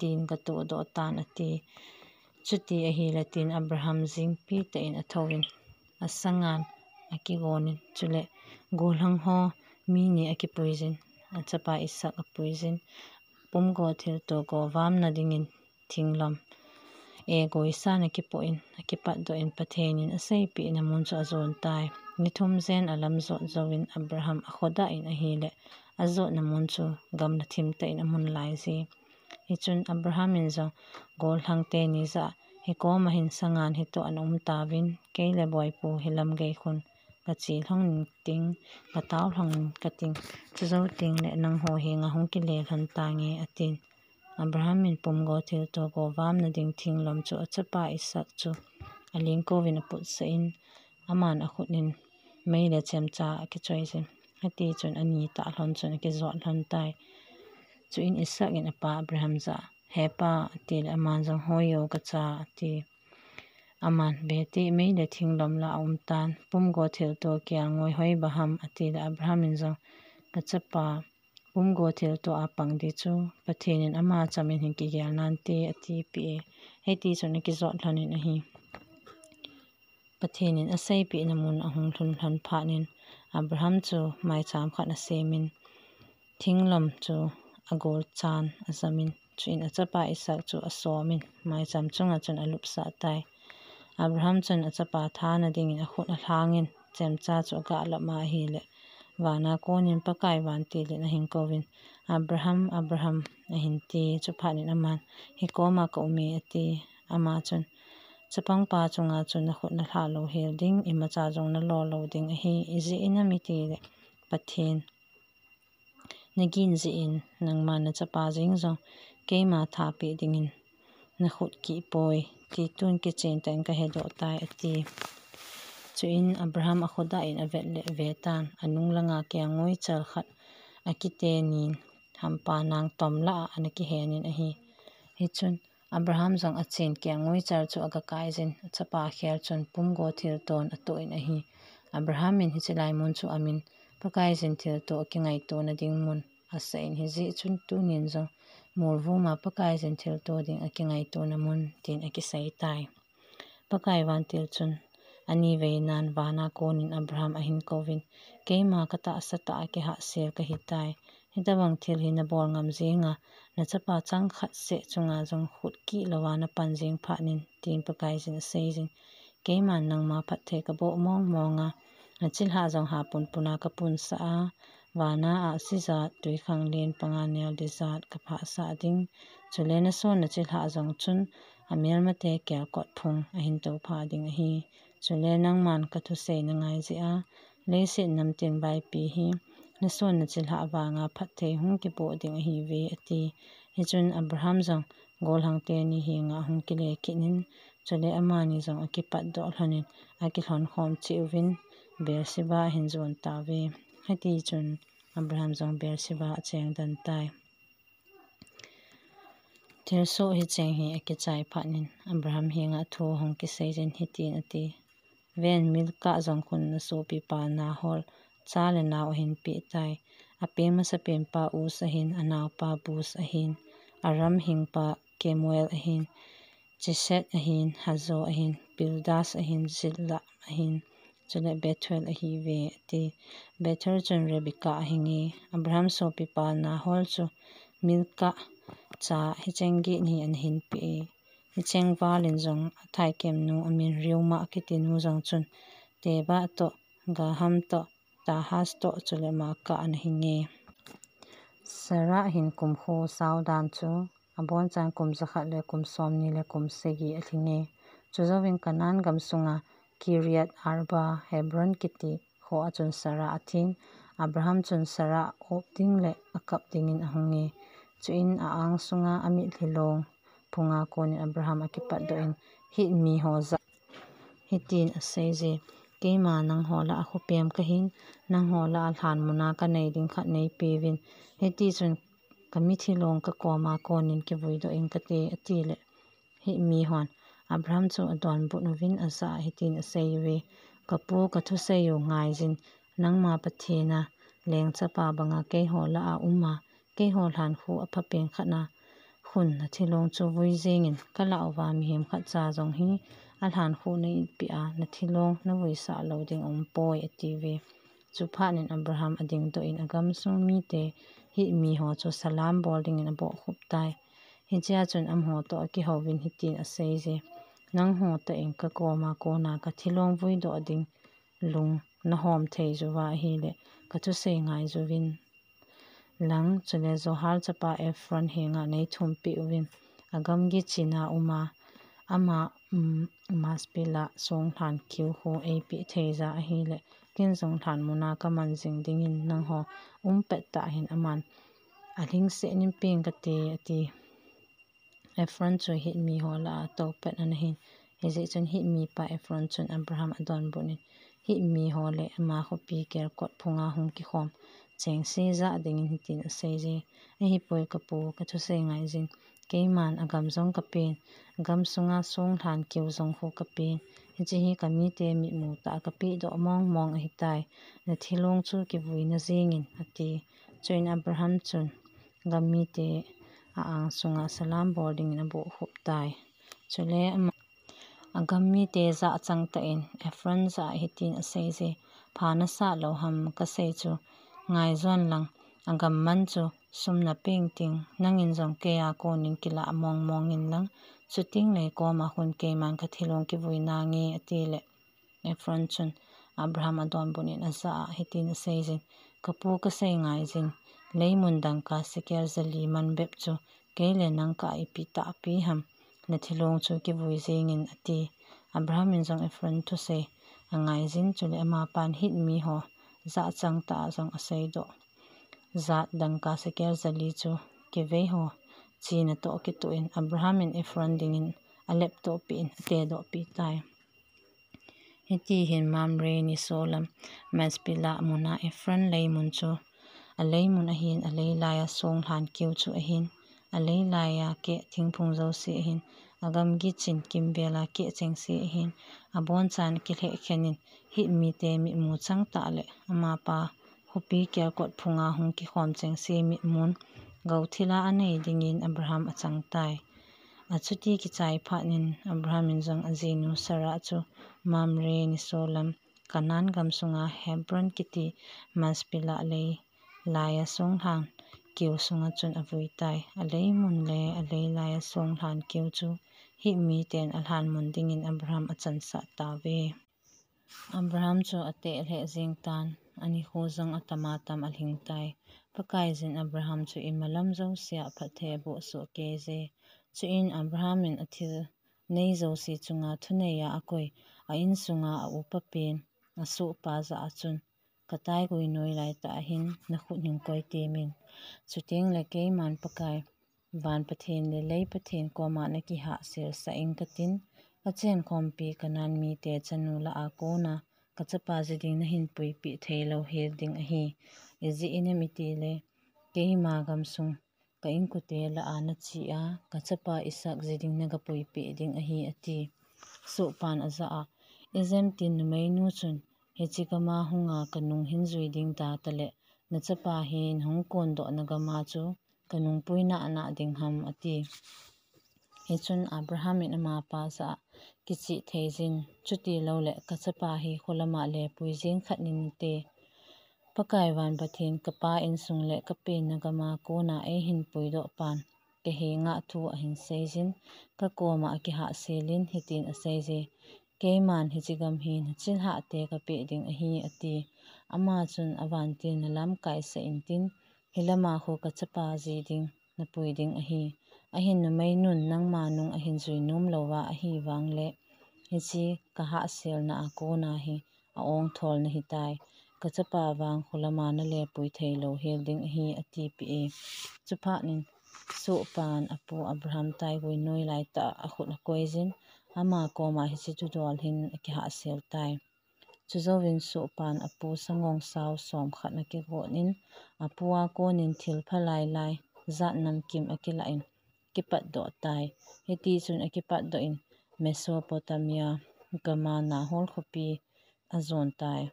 din katohdoh tan, ati. Chuti ahile tin Abraham jingpi tah in athouvin, asangan akigonin, chule gollhang ho mi ni akipuijin, achapa Isaac apuijin, pumgo thilto go vamna dingin thinglom e goisan akipoh in, akipatdoh in, Pathen in aseipehna mun chu ajon tai. Ni thum jen alam jot jouvin Abraham akhodah in ahile, ajotna mun chu gamla thimtah in amun laije. Hichun Abraham in jong gollhang teni jah, hikoma hin sangan hitoh ana um tauvin, kei le boipu hilam gei khun kache lhon ting, katao lhon kating, chujou tengle nangho henga hung kile lhon tange, atin. Abraham in pumgo thilto go vamna ding thinglom chu achapa Isaac chu alingkouvin aputsah in, aman akhut in mei le chemcha akichoijin, hitichun anitah lhon chun akijot lhon tai. Chuin Isaac in apa Abraham jah, Hepa, atile aman jong, Hoi o, kacha, ati. Aman, Vete, mei le thinglom la aumtan, pumgo thilto kelngoi hoiba ham, atile Abraham in jong, Kachapa, pumgo thilto a pang di chu Pathen in ama chamin hin kigel nante, atipeh e. Hitichun akijot lhon in ahi. Pathen in aseipehna mun ahung lhun lhon phat in Abraham chu maicham khat asemin, thinglom chu agolchan ajamin, chuin achapa Isaac chu asomin, maicham chunga chun alupsah tai. Abraham chun achapa thana dingin akhut alhangin, chemcha chu agah lama ahile, vana konin Pakai vantil in ahin kouvin, Abraham, Abraham, ahin ti. Chuphat in aman, Hikoma kaume, ati. Ama chun, Chapangpa chunga chun nakhut nalhah louhel ding, imacha jong nalo lou ding ahi, ijeh inem itile, Pathen nagin jeh in, nangman nachapa jeng jong keima thapeh dingin nakhut kihpoi, ti tun kichen tah in kahedoh tai, ati. Chuin Abraham akhodah in avet le avetan, anung langa kelngoi chal khat akitenin, hampa nang tom lah a ana kihenin ahi. Hichun Abraham jong achen kelngoi chal chu agakaijin, achapa khel chun pumgo thilton atoh in ahi. Abraham in hiche lai mun chu amin, Pakaiyin thilto akingaitona ding mun asah in, hijeh chun tunin jong molvuma Pakaiyin thilto ding akingaitona mun, tin akisei tai. Pakai vantil chun aniveinan vana konin Abraham ahin kouvin, Keima katahsa tah a kihahsel kahitai. Hitobang thil hi nabol ngam jenga, nachapa changkhat seh chunga jong khut kih louva napan jeng phatnin, tin Pakaiyin aseijin. Keiman nangma phatthei kaboh mong monga, nachilhah jong ha punpuna kapunsah a, vana ahsi jat, twikhanglen panga nel di jat kaphahsah ding. Chule nason nachilhah jong chun amelmate kelkot phung ahin tophah ding ahi. Chule nangman kathusei nangai jeh a, leiset namtin vaipi hi nason nachilhah vanga phatthei hung kipoh ding ahiuve, ati. Hichun Abraham jong gollhang teni henga ahung kile kitnin, chule amani jong akipatdoh lhonin, akilhon khom cheh uvin, Beersheba ahin jon tauve. Hitichun Abraham jong Beersheba acheng den tai. Thilsoh hicheng hi akichai phatnin, Abraham henga thu ahung kiseijin hitin ati, Ven, Milcah jong khun nasopipa Nahor cha le nao ahin peh tai. Apeng masapenpa Uz ahin, anaopa Buz ahin, Aram hingpa Kemuel ahin, Chesed ahin, Hazo ahin, Pildash ahin, Ziklag ahin, chule Bethuel ahiuve, ati. Bethuel chun Rebekah ahinge. Abraham sopipa Nahor chu Milcah cha hicheng get hi anahin peh e. Hicheng valin jong athaikem nu amin Reumah akiti nu jong chun Tebah toh, Gaham toh, Tahas toh, chule Maacah anahinge. Sarah hin kum kho sao dan chu abonchan kum jakhat le kum somni le kum sagi alhinge. Chujouvin Canaan gam sunga Kiriath Arba, Hebron kiti kho a chun Sarah athin. Abraham chun Sarah op ding le akap dingin ahunge. Chuin a-ang sunga amitlhi long phunga konin Abraham akipatdoh in, Hit miho jah hitin aseije, Keima nangho lah a khopem kahin, nangho lah a lhanmuna kanei ding khat neipeuvin. Hitichun kamitlhi long kakoma konin kivuidoh ing kate, atile, hit mihon Abraham chu adonbut uvin ajah a hitin aseiuve, Kapu, kathusei u ngaijin, nangma Pathen a lengchapa banga keiho lah a uma, keiho lhankhuh aphapen khat a khun nathilong chu vui jengin, kalah uva mihem khatcha jong hi alhankhuh na itpeh a nathilong navuisah lou ding aumpoi, atiuve. Chuphat in Abraham adingdoh in agamsung mite Hit mi ho chu salam bol dingin abohkhup tai. Hichea chun amaho toh akihouvin hitin aseije, Nangho tah in kakoma kona kathilong vuidoh ding lung nahom thei juva ahile, kathusei ngaijuvin lang, chule Zohar chapa Ephron henga neithumpeh uvin, agamgi china uma, ama, um, Machpelah songlhan kiu khu eipeh thei ja ahile, ken jong lhan muna kaman jing dingin nangho um pettah hin aman alhingsetnin peng kate, ati. Ephron chu Hit mi ho lah a atou pet anahin, hijeh chun Hit mipa Ephron chun Abraham adonbut in, Hit mi ho le ama khopi kelkot phunga hung kikhom chengse jah dingin hitin aseije, Ahipoi kapu, kathusei ngaijin, keiman agam jong kapen, agamsunga songlhan kiu jong khu kapen, hiche hi kamite mitmu tah a kapehdoh mongmong ahitai, nathilong chu kivuina jengin, ati. Chuin Abraham chun gam mite a-ang sunga salam bol dingin abohkhup tai. Chule ama, agam mite jah changtah in Ephron jah a hitin aseije, Pha nasah lou ham kasei chu, ngaijon lang, agam man chu sum napeng ting, nangin jong keia konin kilah mongmong inlang, chutengle koma khun keiman kathilong kivui nange, atile, Ephron chun Abraham adonbut in ajah a hitin aseijin, Kapu, kasei ngaijin, leimun dangka sekel jali man bep chu kei le nang kah a ipi tahpi ham, nathilong chu kivui jengin, ati. Abraham in jong Ephron thusei angaijin, chule amapan Hit miho jah changtah a jong aseidoh jat dangka sekel jali chu kiveiho china toh kituh in Abraham in Ephron dingin aleptohpeh in atedohpeh tai. Hiti hin Mamre nisolam Machpelah muna Ephron leimun chu aleimun ahin, aleilaiya songlhan kiu chu ahin, aleilaiya keh thingphung jouse ahin, agamgi chin kimbela keh chengse ahin, abonchan akilhehkhen in, Hit mite mitmu changtah le amapa khopi kelkot phunga hung kikhom chengse mitmun, gou thila anei dingin Abraham achang tai. Achuti kichai phat in Abraham in jong ajinu Sarah chu Mamre nisolam Canaan gamsunga Hebron kiti Machpelah leilaiya songlhan kiu sunga chun avui tai. Aleimun le aleilaiya songlhan kiu chu Hit miten alhanmun dingin Abraham achansah tauve. Abraham chu ateh lheh jeng tan, anikho jong atama tam alhing tai. Pakaiyin Abraham chu imalam jousea phatthei aboh sohkeije. Chuin Abraham in athil nei jouse chunga thuneiya akoi, a-insunga aupa pen, asohpa jah a chun, Kataigui noi laitah ahin nakhut hin koi temin. Chutengle keiman Pakai van Pathen le lei Pathen koma nakihahselsah inge katin, kachenkhompi Canaan mite chanu lah a kona kachapa ji ding nahin puipeh theilou hel ding ahi. Ijeh inem itile, keima gamsung ka inkote lah a nache a, kachapa Isaac ji ding nagapuipeh ding ahi, ati. Sohpan ajah a, Ijemtin numeinu chun hiche gama hunga kanung hin jui ding da tale, nachapa hi nahung kondohna gama chu kanungpui nahnah ding ham, ati. Hichun Abraham in amapa jah a, Kicheh theijin, chutiloule kachapa hi kholama lepui jeng khat in nate. Pakai van Pathen kapa insung le kapenna gama kona eihin puidoh pan kahenga thu ahin seijin, kakoma akihahselin hitin aseije, Keiman hiche gam hi nachilhahte kapeh ding ahi, ati. Ama chun, Avantilna lamkaisah intin, hilama khu kachapa ji ding napui ding ahi. Ahin numeinun nangma nung ahin jui nom louva ahivangle, hiche kahahselna a kona hi a-ongthol nahitai. Kachapa vang kholama nalepui theilou hel ding ahi, atipeh e. Chuphat in sohpan apu Abraham taigui noi laitah a akhut akoijin, ama koma hiche thudol hin akihahsel tai. Chujouvin sohpan apu sangongsao somkhat ana kigot in, apua konin thilpha lailai jat namkim akilah in, akipatdoh tai. Hitichun akipatdoh in, Mesopotamia gama Nahor khopi ajon tai.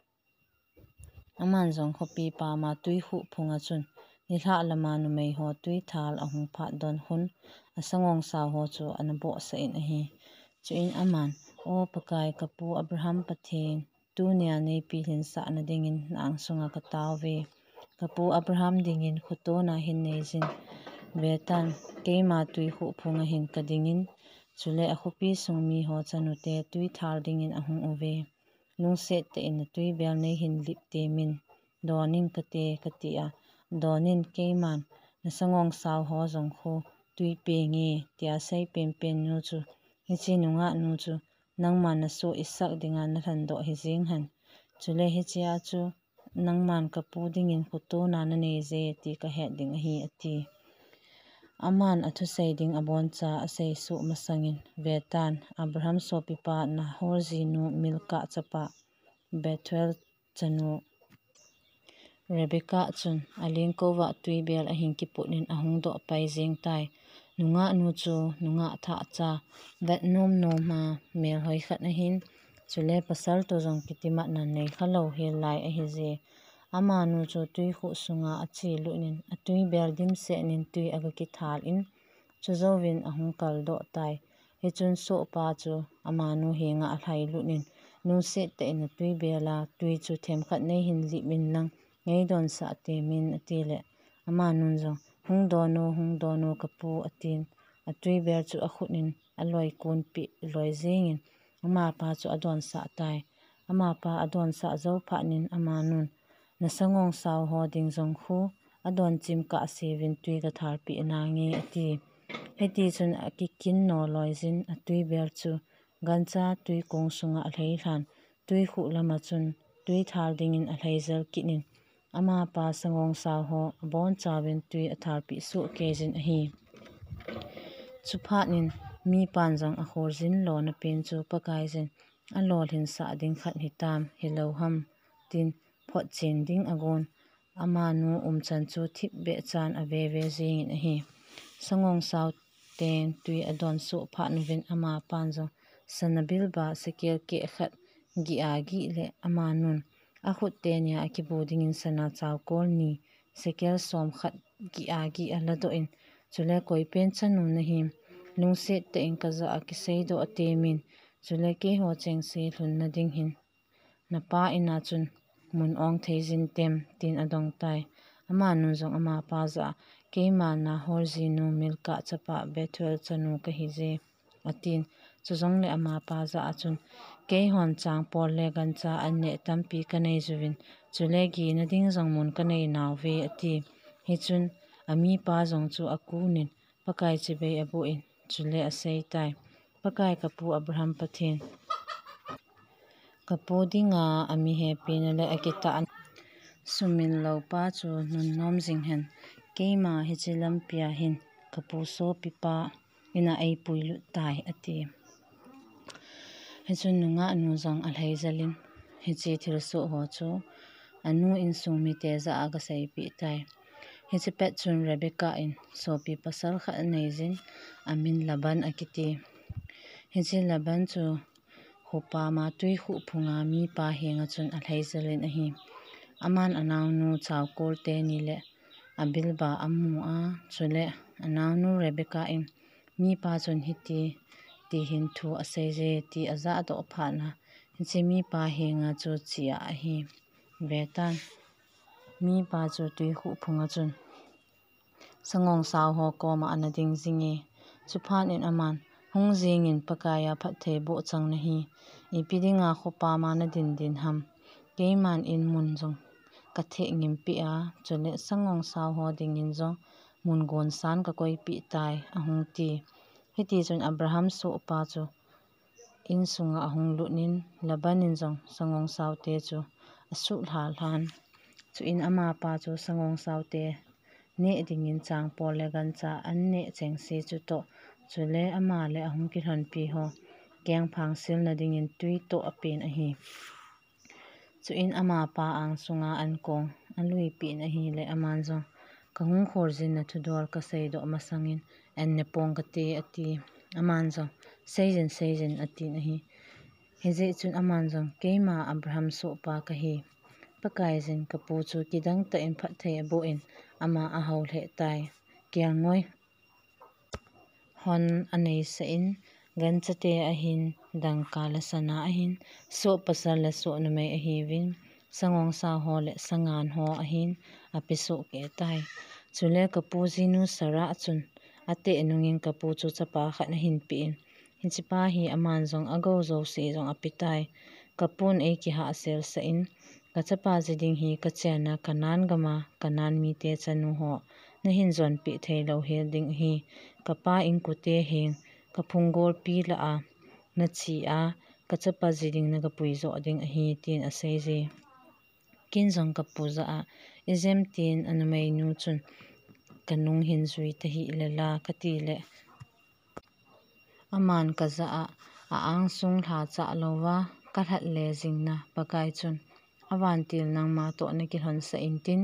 Aman jong khopi pama twikhuh phunga chun, nilhah lama numeiho twithal ahung phatdon khun, asangongsaoho chu ana bohsah in ahi. Chuin aman, O Pakai, kapu Abraham Pathen, tunia neipilhinsahna dingin na angsunga katao uve. Kapu Abraham dingin khotona hin neijin. Vetan, keima tui khuh phunga hin kadingin, chule akhopi sung miho chanute tui thal dingin ahung uve. Lungset tah in natui bel neihin lip temin, donin kate, katia, donin keiman, nasangong sao ho jong khu tui penge, tia sei penpen nu chu, hiche nungah nu chu, nangman nasoh isak dinga nalhandoh hijeng hen. Chule hichea chu, nangman kapu dingin khotona naneije ti kahet ding ahi, ati. Aman athusei ding aboncha asei suh masangin, vetan, Abraham sopipa Nahor jinu Milkah chapa, Bethuel chanu Rebekah chun alengkouva tui bel ahin kiputnin ahung doh pai jeng tai. Nungah nu chu nungah thah cha, vet nom nom a melhoi khat ahin, chule pasal toh jong kitimatna nei khalou hel lai ahije. Amanu chu tui khuh sunga ache lutnin, atui bel dimsetnin tui aga kithal in, chujouvin ahung kaldoh tai. Hichun sohpa chu amanu henga alhai lutnin, lungset tah in atui bela tui chu themkhat neihin lip in lang, ngeidonsah temin, atile, amanun jong, hung don o, hung don o kapu, atin, atui bel chu akhutnin aloi kunpeh loi jengin, amapa chu adonsah tai. Amapa adonsah jou phatnin amanun, nasangong sao ho ding jong khu adon chim kahseuvin tui kathalpeh nange, ati. Hitichun akikin no loijin atui bel chu gancha tui kong sunga alheilhan, tui khuh lama chun tui thal dingin alheijel kitnin, amapa sangong sao ho abonchauvin tui athalpeh sohkeijin ahi. Chuphatnin mipan jong akholjin lona pen chu Pakaijin alolhinsah ding khat hitam, hilou ham, tin photchen ding agon, amanu umchan chu thipbeh chan aveve jengin ahi. Sangong sao ten tui adon soh phatnuvin amapan jong sana bilba sekel keh khat gih a gih le amanun akhut tenia akibu dingin sana chaukol ni sekel som khat gih a gih aladoh in, chule koipen chanu nahim, lungset tah in kajah a kiseidoh temin, chule keiho chengse lhunna ding hin napa ina chun mun ong theijin tem, tin adong tai. Amanun jong amapa jah a, keima Nahor jinu Milkah chapa Bethuel chanu kahije, atin. Chujongle amapa jah a chun, keihon changpol le gancha anneh tampi kanei juvin, chule gina ding jong mun kanei nauve, ati. Hichun amipa jong chu akunin, Pakai chibai aboh in, chule asei tai. Pakai kapu Abraham Pathen, kapu dinga amihepina le akitahna sumil loupa chu nunnom jing hen, keima hiche lampia hin kapu sopipa ina eipuilut tai, ati. Hichun nungah nu jong alheijelin, hiche thilsoh ho chu anu insung mite jah a agaseipeh tai. Hiche pet chun Rebekah in sopi pasal khat aneijin, amin Laban akiti. Hiche Laban chu khopama tui khuh phunga mipa henga chun alheijelin ahi. Aman anaonu chaukol teni le abilba amu a, chule anaonu Rebekah in mipa chun hiti tihin thu aseije ti ajahdoh phatna, hiche mipa henga chu chea ahi. Vetan, mipa chu tui khuh phunga chun sangong sao ho koma ana ding jinge. Chuphatnin aman, hung jingin Pakaiya phatthei boh chang nahi. Ipi dinga khopama nadin din ham. Keiman inmun jong katheh ngimpeh a, chule sangong sao ho dingin jong mun gonsan kakoipeh tai, ahung ti. Hitichun Abraham sohpa chu insunga ahung lutnin, Laban in jong sangong saote chu asuhlha lhan. Chuin amapa chu sangong saote neh dingin changpol le gancha anneh chengse chutoh, chule ama le ahung kilhonpi ho kengphang silna dingin tui toh apen ahi. Chuin amapa angsunga ankong aluipeh in ahile aman jong, kahung kholjinna thudol kaseidoh masangin, an ne pong kate, ati. Aman jong, seijin, seijin, atin ahi. Hijeh chun aman jong, keima Abraham sohpa kahi. Pakaiyin kapu chu kidang tah in phatthei aboh in, ama ahao lheh tai. Kelngoi hon aneisah in, Ganchate ahin, dangka le sana ahin, soh pasal le soh numei ahiuvin, sangongsa ho le sangan ho ahin, apesoh kei tai. Chule kapu jinu Sarah chun, ateh nungin kapu chu chapa khat ahin pe in, hichepa hi aman jong agou jouse jong ape tai. Kapun eikihahsel sah in, kachapa ji ding hi kachenna Canaan gama Canaan mite chanu ho nahin jonpeh thei lou hel ding ahi. Kapa inkote heng kaphung golpi lah a nache a, kachapa ji ding nagapui joh ding ahi, tin aseije. Ken jong kapu jah a, ijemtin anumeinu chun kanung hin jui tahih le la kati le, aman kajah a, a-angsung lha chah louva kalhat le jingna Pakai chun, avantil nangma toh nakilhonsah intin,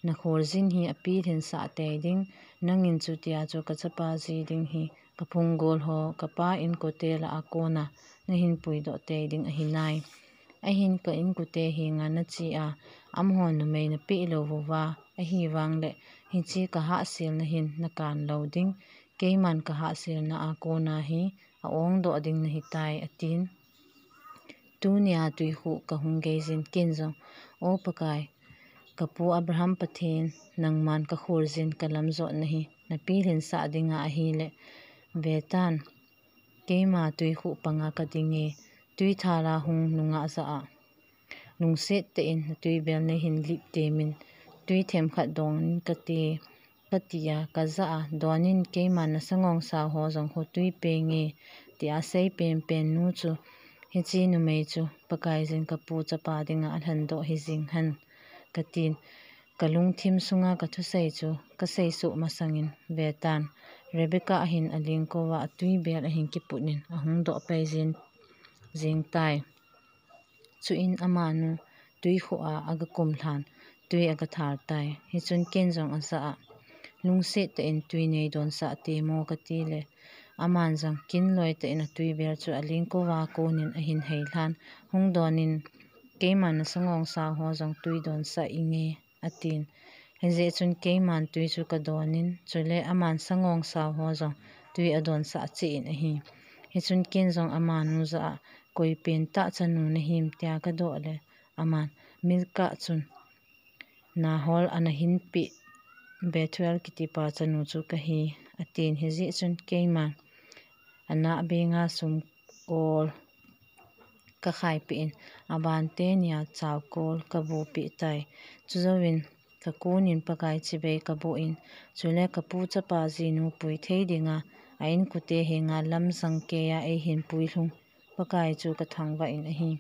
nakholjin hi apilhinsah tei ding, nangin chutia chu kachapa ji ding hi kaphung gol ho, kapa inkote lah a kona nahin puidoh tei ding ahi nai. Ahin ka inkote henga nache a, amaho numei napeh lou uva, ahivang le, hiche kahahselna hin nakan lou ding, keiman kahahselna a kona hi a-ongdoh ding nahi tai, atin. Tunia twikhuh kahung geijin ken jong, O Pakai, kapu Abraham Pathen, nangman kakholjin kalamjotna hi napilhinsah dinga ahile, vetan, keima twikhuh panga kadinge, twithal a hung nungah jah a, lungset tah in natwibel nahin lip temin, twi themkhat donin kati, katia kajah a, donin keiman nasangongsa ho jong khu twi penge, tia asei penpen nu chu, hiche numei chu Pakaiyin kapu chapa dinga alhendoh hijing hen, katin. Kalungthim sunga kathusei chu kasei suh masangin vetan, Rebecca ahin alengkouva atwibel ahin kiputnin ahung doh pai jin, jing tai. Chuin amanu twikhuh a agakum lhan, twi agathal tai. Hichun ken jong ajah a, lungset tah in twi neidonsah temo kati le, aman jong kinloi tah in atwibel chu alengkouva konin ahin heilhan, hung donin, keiman nasangongsa ho jong twi donsah inge, atin. Hijeh chun keiman twi chu kadonin, chule aman sangongsa ho jong twi adonsah cheh in ahi. Hichun ken jong amanu jah a, koi pentah chanu nahim tia kadoh le, aman, Milcah chun Nahor ana hinpeh Bethuel kitipa chanu chu kahi, atin. Hijeh chun keiman anah benga sumkol kakhaipeh in, aban tenia chaukol kabuhpeh tai. Chujouvin kakonin Pakai chibai kaboh in, chule kapu chapa jinu pui thei dinga a inkote henga lamjang keiya eihin puilhung Pakai chu kathangvah in ahi.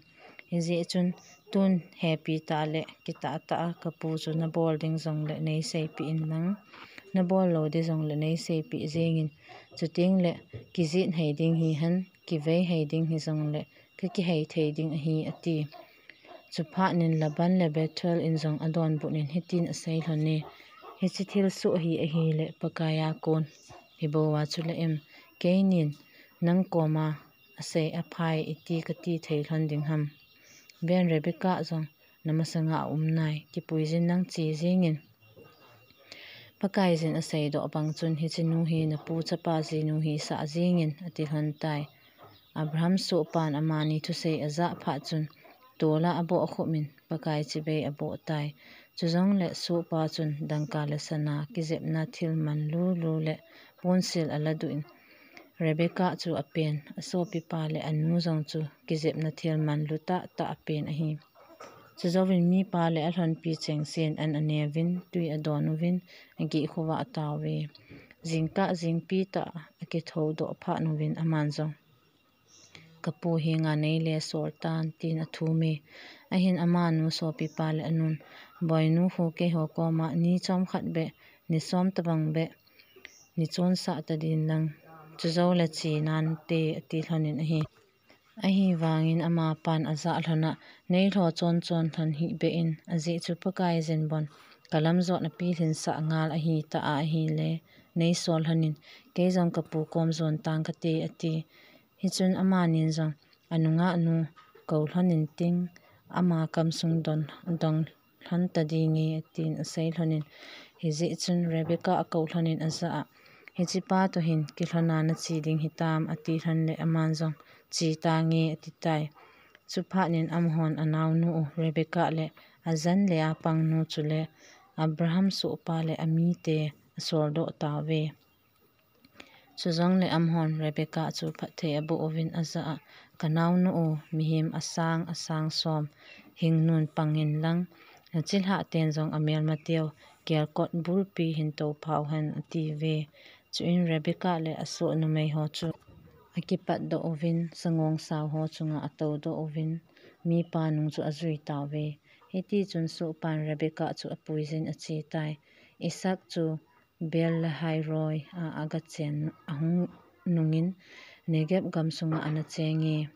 Hijeh chun tun hepi tah le kitah tah a kapu chu nabol ding jongle neiseipeh inlang, nabol lou ding jongle neiseipeh jengin, chuteng le kijih hei ding hihen, kivei hei ding hijongle kakihei thei ding ahi, ati. Chuphat in Laban le Bethuel in jong adonbut in hitin asei lhon e, Hiche thilsoh hi ahile Pakaiya kon hibouva chule em, keinin nang koma asei aphai iti kati thei lhon ding ham? Ven, Rebecca jong namasanga aum nai, kipuijin nang che jengin. Pakaiyin aseidoh bang chun hichenu hi napu chapa jinu hisah jengin ati lhon tai. Abraham sohpan amani thusei ajah phat chun tola abohkhum in Pakai chibai aboh tai. Chujongle sohpa chun dangka le sana kijepna thil manlulu le ponsil aladoh in, Rebecca chu apen, asopipa le anu jong chu kijepna thil manlu tahtah apen ahi. Chujouvin mipa le alhonpi chengsen an aneuvin, twi adon uvin, ageh khovah atauve. Jingkah jingpi tah a akithoudoh phat uvin aman jong, Kapu henga neile sol tan, tin athum e. Ahin amanu sopipa le anun, Boinu, kho keiho koma ni chomkhat beh, ni som tabang beh, ni chonsah tadin lang, chujou le che nante, ati lhonin ahi. Ahivangin amapan ajah lhona, neilho chonchon lhon hih beh in, ajeh chu Pakaiyin bon kalamjot napilhinsah ngal ahitah a ahile, neisol lhonin, kei jong kapu kom jon tang kate, ati. Hichun amanin jong anungah nu kou lhonin tin, ama kamsung don, dong lhon tadinge, tin asei lhonin. Hijeh chun Rebecca akou lhonin ajah a, Hichepa toh hin kilhona nache ding hitam, ati lhon le aman jong, Che tange, ati tai. Chuphat in amahon anaonu u Rebekah le ajan le apangnu chule Abraham sohpa le amite asoldoh tauve. Chujongle amahon Rebekah chu phatthei aboh uvin ajah a, Kanaonu u, mihem asang, asang som hingnun pangin lang, nachilhah ten jong amelmateu kelkot bulpi hin tophau hen, atiuve. Chuin Rebekah le asoh numei ho chu akipatdoh uvin, sangongsao ho chunga atoudoh uvin, mipa nung chu ajui tauve. Hitichun sohpan Rebekah chu apuijin ache tai. Isaac chu Beer-lahai-roi a agachen ahung nungin, Negeb gamsunga anachenge.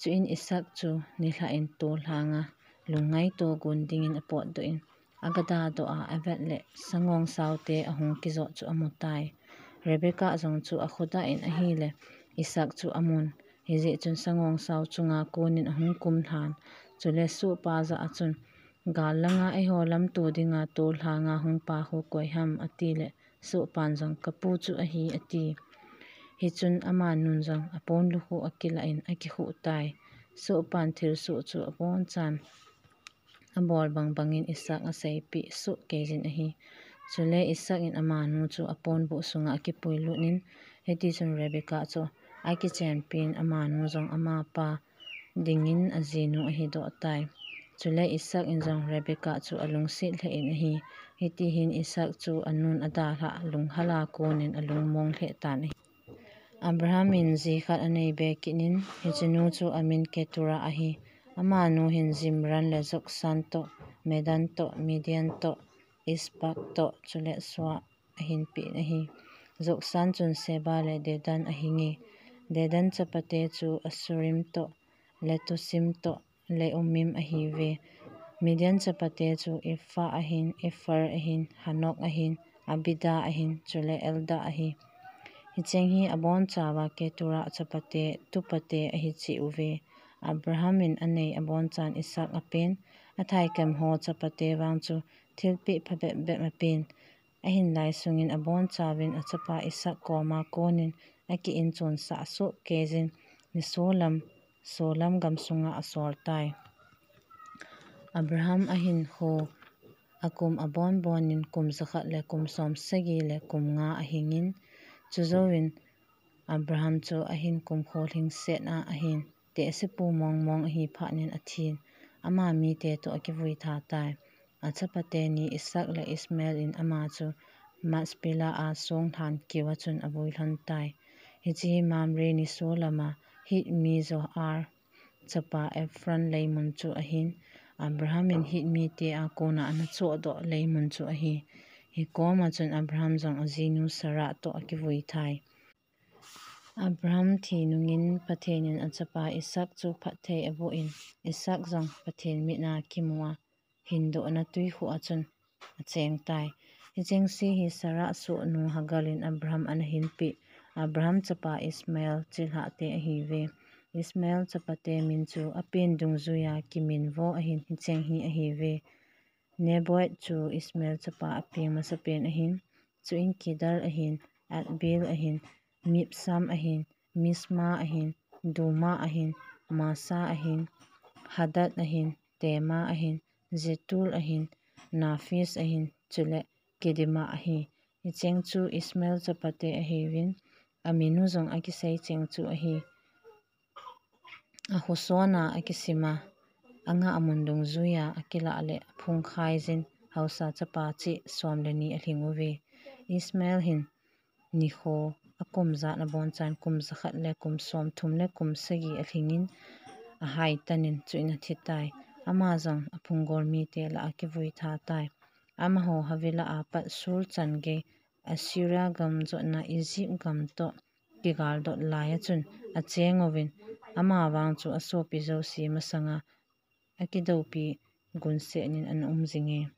Chuin Isaac chu nilhah in tollhanga lungngaito gon dingin apotdoh in, agadadoh a, avet le sangongsaote ahung kijot chu amutai. Rebekah jong chu akhodah in ahile, Isaac chu amun. Hijeh chun sangongsao chunga konin ahung kumlhan. Chule sohpa jah a chun, Gal langa eiho lamto dinga tollhanga hung pa khu koi ham, atile, sohpan jong, Kapu chu ahi, ati. Hichun amanun jong apon lukhuh akilah in akikhuh tai. Sohpan thilsoh chu abonchan abol bangbangin Isaac aseipeh sohkeijin ahi. Chule Isaac in amanu chu aponbuh sunga akipuilut in, hitichun Rebekah chu akichenpin amanu jong amapa dingin ajinu ahidoh tai. Chule Isaac in jong Rebekah chu alungset lheh in ahi. Hitihin Isaac chu anun adalhah lunghal a konin alungmong lheh tan ahi. Abraham in ji khat aneibe kit in, hichenu chu amin Keturah ahi. Amanu hin Zimran le Jokshan toh, Medan toh, Midian toh, Ishbak toh, chule Shuah ahinpeh in ahi. Jokshan chun Sheba le Dedan ahinge. Dedan chapate chu Asshurim toh, Letushim toh, Leummim ahiuve. Midian chapate chu Ephah ahin, Epher ahin, Hanok ahin, Abida ahin, chule Eldah ahi. Hicheng hi abonchauva Keturah chapate, tupate ahicheh uve. Abraham in anei abonchan Isaac apen, athaikem ho chapate vang chu thilpeh phabep bep apen. Ahinlai sungin abonchauvin achapa Isaac koma konin aki-inchonsah sohkeijin, nisolam, solam gamsunga asoltai. Abraham ahinkho akum abonbonin kum jakhat le kum somsagi le kum nga ahingin, chujouvin Abraham chu ahin kumkho lhingset a ahin tehsepu mongmong ahi phatnin athin, ama mite toh akivui tha tai. Achapate ni Isaac le Ishmael in ama chu Machpelah a songlhan kiuva chun avui lhon tai. Hiche hi Mamre nisolama Hit mi Zohar chapa Ephron leimun chu ahin, Abraham in Hit mite a kona ana chohdoh leimun chu ahi. Hikoma chun Abraham jong ajinu Sarah toh akivui tai. Abraham thi nungin Pathen in achapa Isaac chu phatthei aboh in, Isaac jong Pathen mit'a kimu a, hindohna twikhuh a chun acheng tai. Hichengse hi Sarah sohnu Hagar in Abraham ana hinpeh, Abraham chapa Ishmael chilhahte ahiuve. Ishmael chapate min chu apen dungjuiya kiminvo ahin hicheng hi ahiuve. Nebaioth chu Ishmael chapa apeng masapen ahin, chuin Kedar ahin, Adbeel ahin, Mibsam ahin, Misma ahin, Duma ahin, Massa ahin, Hadad ahin, Tema ahin, Jetur ahin, Naphis ahin, chule Kedema ahi. Hicheng chu Ishmael chapate ahiuvin, aminu jong akisei cheng chu ahi. Ahusona akisima, anga amun dungjuiya akilah le aphungkhaijin, haosa chapa cheh som le ni alhinguve. Ishmael hin nikho akum jat abonchan kum jakhat le kum somthum le kum sagi alhingin, ahaitanin chuin athitai. Ama jong aphunggol mite lah a akivui tha tai. Amaho Havilah a pat sulchan gei Assyria gam jotna Egypt gam toh kigaldot laiya chun achenguvin, ama vang chu asopi jouse masanga akidoupi gunsetnin ana umjinge.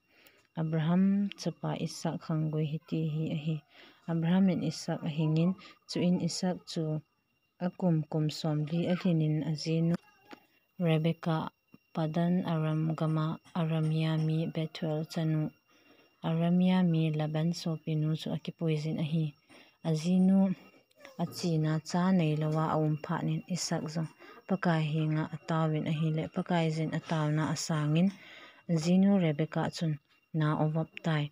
Abraham chapa Isaac khanggui hiti hi ahi. Abraham in Isaac ahingin, chuin Isaac chu akum kum somli alhinin ajinu Rebekah Paddan Aram gama Aramia mi Bethuel chanu, Aramia mi Laban sopinu chu akipuijin ahi. Ajinu achena cha neilouva aum phat in Isaac jong Pakai henga ataovin ahile, Pakaiyin ataona asangin, ajinu Rebecca chun na avop tai.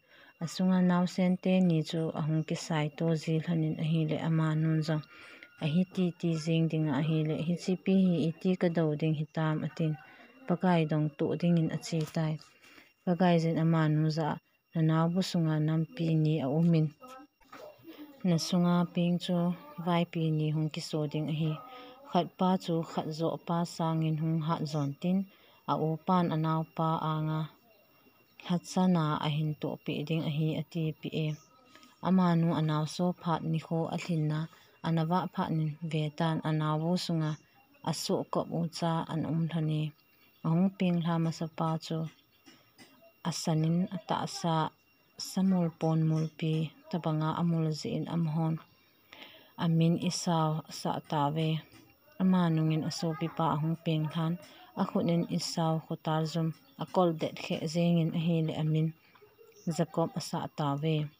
Asunga naosen teni chu ahung kisaito ji lhonin ahile, amanun jong ahi titi jing dinga ahile, hichepi hi iti kadou ding hitam atin, Pakai dong toh dingin ache tai. Pakaiyin amanu jah a, nanaobu sunga nampi ni aumin, nasunga peng chu vaipi ni hung kiso ding ahi. Khatpa chu khatjoh pa sangin hung hat jon tin, aupan anaopa anga lhachana ahin tohpeh ding ahi, atipeh e. Amanu anao so phat nikho alhinna, ana vah phat in vetan anaobu sunga asohkop ucha ana um lhone. Ahung penglha masapa chu asanin atahsa samul ponmulpi tobanga amul jeh in amahon amin Esau asah tauve. Amanungin asopipa ahung penglhan, akhutnin Esau khotaljum akoldet kheh jengin ahile amin Jacob asah tauve.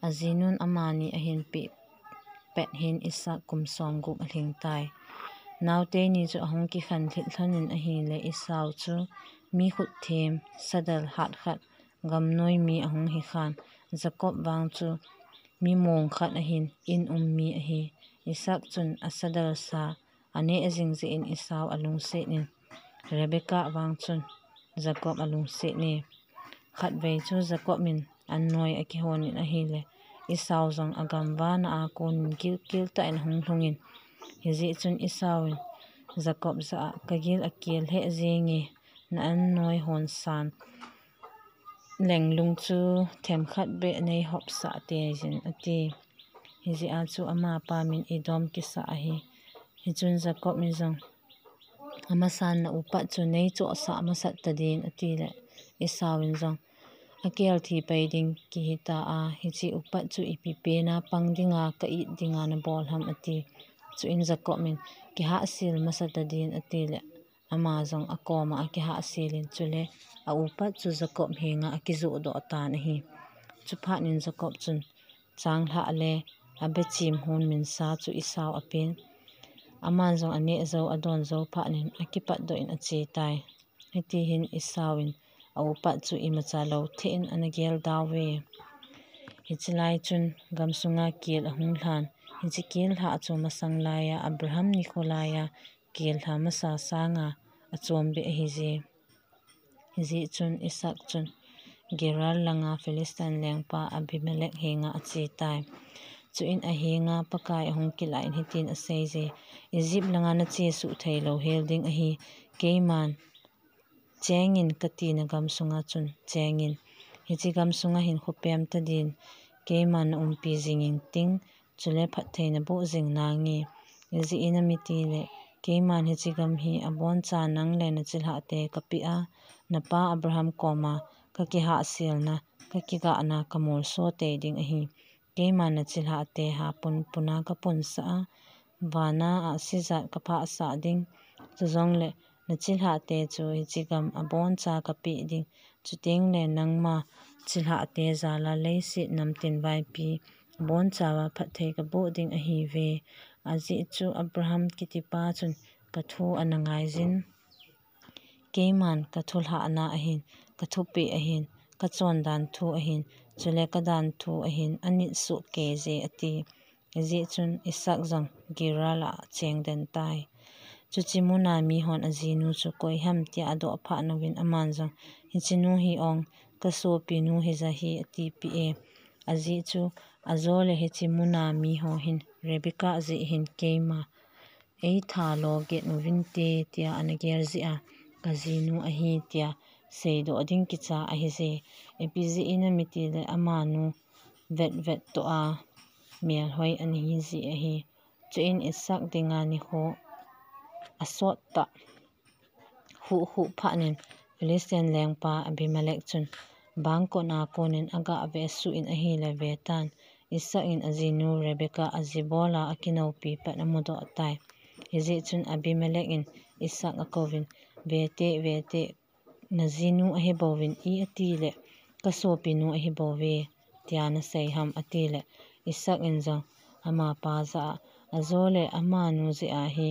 Ajinun amani ahinpeh pet hin Isaac kum somgup alhing tai. Naoteni chu ahung kikhen lhit lhonin ahile, Esau chu mi khutthem, sadal hat khat, gamnoi mi ahung hikhan, Jacob vang chu mi mong khat ahin, in um mi ahi. Isaac chun asadal sa aneh jing jeh in Esau alungset in, Rebecca vang chun Jacob alungset e. Khatvei chu Jacob in annoi akihonin ahile, Esau jong agamvana a konin gilkel tah in ahung lhungin, hijeh chun Esau in Jacob jah a, kagil akel lheh jenge, na annoi honsan lenglung chu themkhat beh neihopsah teiyin, ati. Hijeh a chu amapa min Edom kisah ahi. Hichun Jacob in jong, amasan na upat chu neichohsah masat tadin, atile, Esau in jong, akel thi pai ding kihita a, hiche upat chu ipi pena pang dinga ka-it dinga nabol ham, ati. Chuin Jacob in, kihahsel masat tadin, atile, ama jong akoma akihahselin, chule aupat chu Jacob henga akijohdoh tan ahi. Chuphat in Jacob chun changlhah le abechim hon minsa chu Esau apen. Aman jong aneh jou adon jou phat in akipatdoh in ache tai. Hitihin Esau in aupat chu imacha lou thei in ana gelda uve. Hiche lai chun gamsunga kel ahung lhan. Hiche kel lhah chu masang laiya Abraham nikho laiya kel lha masa sanga achom beh ahije. Hijeh chun Isaac chun Gerar langa Philistine lengpa Abimelech henga ache tai. Chuin ahenga Pakai ahung kilah in hitin aseije, Egypt langa nachesuh theilou hel ding ahi, keiman chengin katina gamsunga chun chengin. Hiche gamsunga hin khopem tadin keiman naumpi jing inting, chule phatthei naboh jing nange. Ijeh inem itile, keiman hiche gam hi aboncha nang le nachilhahte kapeh a, napa Abraham koma kakihahselna, kakigahna kamolso tei ding ahi. Keiman nachilhahte ha punpuna kapunsah a, vana ahsi jat kaphahsah ding. Chujongle nachilhahte chu hiche gam aboncha kapeh ding. Chutengle nangma chilhahte jala leiset namtin vaipi abonchauva phatthei kaboh ding ahiuve. Ajeh chu Abraham kitipa chun kathu ana ngaiyin, keiman kathulhahna ahin, kathupeh ahin, kachondan thu ahin, chule kadan thu ahin anit soh keije, ati. Hijeh chun Isaac jong Gerar a acheng den tai. Chuche muna mihon ajinu chu koiham tia adoh phat uvin aman jong, hichenu hi ong, kasopinu hija hi, atipeh e. Ajeh chu ajole hiche muna miho hin Rebecca jeh hin keima eitha loget uvinte tia ana gel jeh a, kajinu ahi tia seidoh ding kicha ahije. Ipi jeh inem itile amanu vetvet toh a melhoi ana hijeh ahi. Chuin Isaac dinga nikho asot tah huhhuh phat in Philistine lengpa Abimelech chun bangkot a konin agah ve suh in ahile vetan, Isaac in ajinu Rebecca ajibola akinoupi pat amudoh tai. Hijeh chun Abimelech in Isaac akouvin, vete, vete, najinu ahibouvin, i atile, kasopinu ahibouve, tia nasei ham, atile, Isaac in jong amapa jah a, "Ajole amanu jeh a hi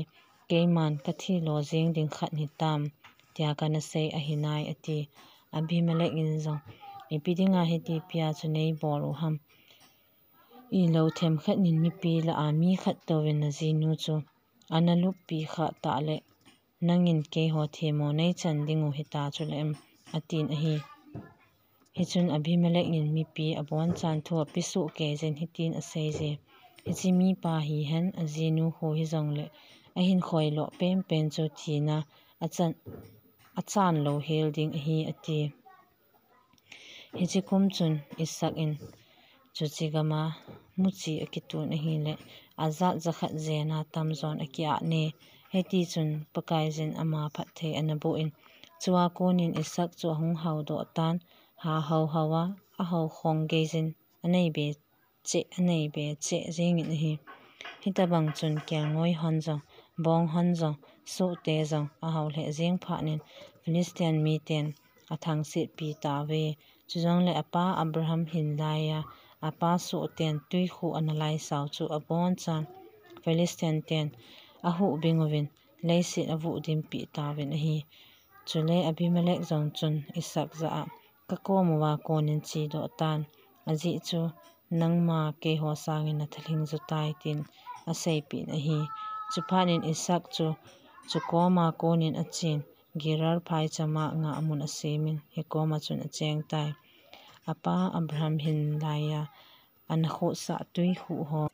keiman kathi lo jeng ding khat hitam, tia kana sei ahi nai," ati. Abimelech in jong, "Ipi dinga hiti pia chu nei bol u ham? Ilou themkhat nin mipi lah a mi khat touvin najinu chu ana luppi kha tah le, nangin keiho themmo nei chan ding u hita chule em," atin ahi. Hichun Abimelech in mipi abonchan thu apesoh kei jin hitin asei je, "Hiche mipa hihen ajinu khu hijongle ahinkhoi lo penpen chu thina achan, achan lou hel ding ahi," ati. Hiche kum chun Isaac in chuche gam a muchi akitun ahile, ajat jakhat jen a tamjon akiah ne. Hiti chun Pakaiyin ama phatthei ana boh in, chua konin Isaac chu ahung haodoh tan, ha hao hao a, ahao khong geijin anei be cheh, anei be cheh jengin ahi. Hitabang chun kelngoi hon jong, bong hon jong, sohte jong ahao lheh jeng phat in Philistine miten athangsetpi tauve. Chujongle apa Abraham hin laiya, apa sohten tuikhu ana laisau chu abonchan Philistine ten ahuhbing uvin, leiset avuhdimpeh tauvin ahi. Chule Abimelech jong chun Isaac jah a, "Kakom uva konin chedoh tan, ajeh chu nangma keiho sangin nathalhing jutai," tin aseipeh in ahi. Chuphat in Isaac chu chukoma konin achen, Gerar phaicham a ngahmun asemin, hikoma chun acheng tai. Apa Abraham hin laiya ana khohsah tuikhuh ho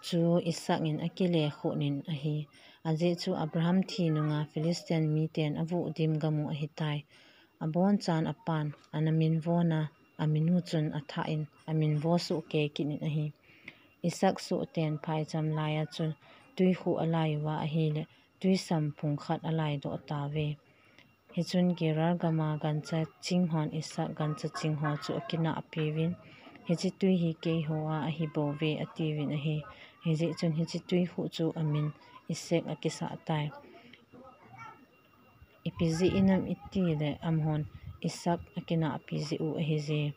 chu Isaac in akile khoh in ahi. Ajeh chu Abraham thi nunga Philistine miten avuhdim gam u ahitai. Abonchan apan ana minvon a, aminu chun athah in aminvo soh kei kit in ahi. Isaac sohten phaicham laiya chun tuikhuh alai uva ahile, twisam phung khat alaidoh tauve. Hichun Gerar gam a gancha ching hon Isaac gancha ching ho chu akinahpiuvin, "Hiche twi hi keiho a ahibouve," atiuvin ahi. Hijeh chun hiche tuikhuh chu amin Esek akisah tai. Ipi jeh inam itile amahon Isaac akinahpi jeh u ahije.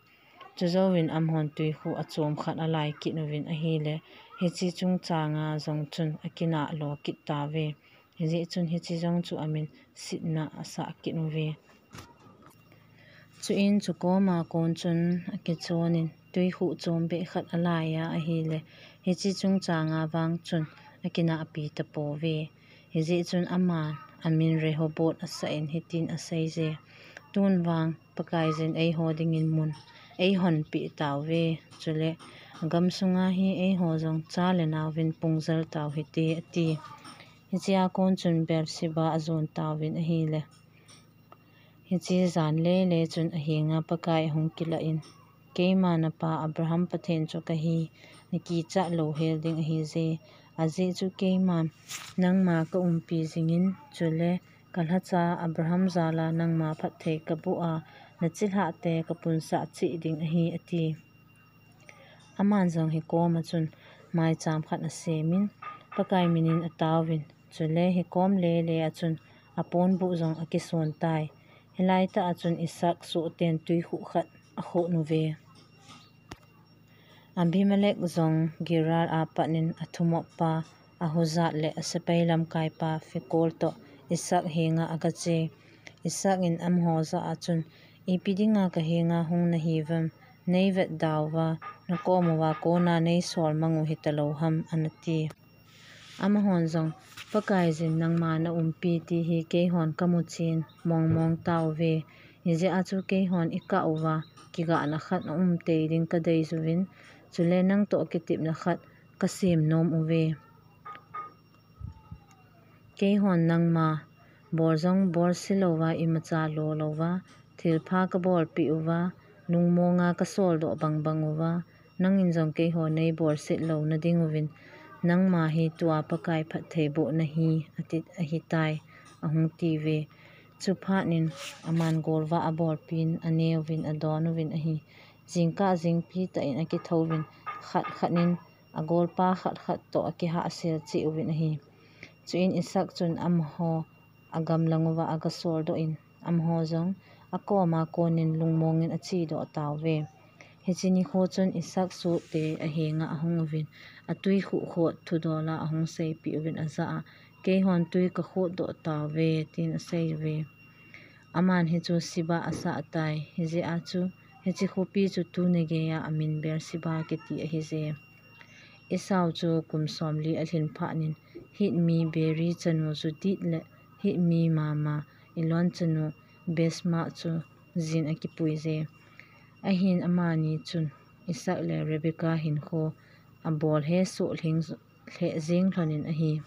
Chujouvin amahon tuikhuh achom khat alai kit uvin ahile, hiche chungchang a jong chun akinah lo kit tauve. Hijeh chun hiche jong chu amin Sitna asah kit uve. Chuin chukoma kon chun akichonin tuikhuh chombeh khat alaiya ahile, hiche chungchang a vang chun akinahpi tapouve. Hijeh chun aman amin Rehoboth asah in hitin aseije, "Tun vang Pakaiyin eiho dingin mun eihonpeh tauve, chule agamsunga hi eiho jong cha le naovin pungjal tau hite," ati. Hichea kon chun Beersheba ajon tauvin ahile, hiche jan lele chun ahenga Pakai ahung kilah in, "Keima napa Abraham Pathen chu kahi, nakichat louhel ding ahije. Ajeh chu keiman nangma kaumpi jingin, chule kalhacha Abraham jal a nangma phatthei kaboh a, nachilhahte kapunsah cheh ding ahi," ati. Aman jong hikoma chun maicham khat asemin, Pakai minin ataovin, chule hikom lele a chun aponbuh jong akison tai. Hilai tah a chun Isaac sohten tuikhuh khat akhoh uve. Abimelech jong Gerar a patnin athumoppa Ahuzat le asepai lamkaipa Fikol toh Isaac henga agache. Isaac in amaho jah a chun, "Ipi dinga kahenga hung nahiuvem? Neivetda uva, nakom uva kona neisol mang u hitalou ham?" anati. Amahon jong, "Pakaiyin nangma naumpi ti hi keihon kamuchen mongmong tauve. Hijeh a chu keihon ikah uva, kigahna khat aumtei ding kadei uvin, chule nangtoh kitepna khat kasem nom uve. Keihon nangma bol jong bolse louva, imacha lo louva, thilpha kabolpeh uva, lungmonga kasoldoh bangbang uva, nangin jong keiho neibolset louna ding uvin, nangma hi tua Pakai phattheibohna hi atit ahitai," ahung tiuve. Chuphat in aman golvah abolpin aneuvin adon uvin ahi. Jingkah jingpi tah in akithouvin, khat khat in agolpa khat khat toh akihahsel cheh uvin ahi. Chuin Isaac chun amaho agamlang uva agasoldoh in, amaho jong akoma konin lungmongin achedoh tauve. Hiche nikho chun Isaac sohte ahenga ahung uvin, atui khuh khot thudola ahung seipeh uvin ajah a, "Keihon tui kakhuh doh tauve," tin aseiuve. Aman hichu Sheba asah tai, hijeh a chu, hiche khopi chu tuni geiya amin Beersheba kiti ahije. Esau chu kum somli alhin phatnin, Hit mi Beeri chanu Judith le Hit mi mama Elon chanu Basemath chu jin akipuije. Ahin amani chun Isaac le Rebekah hinkho abol hesoh lheh jeng lhonin ahi.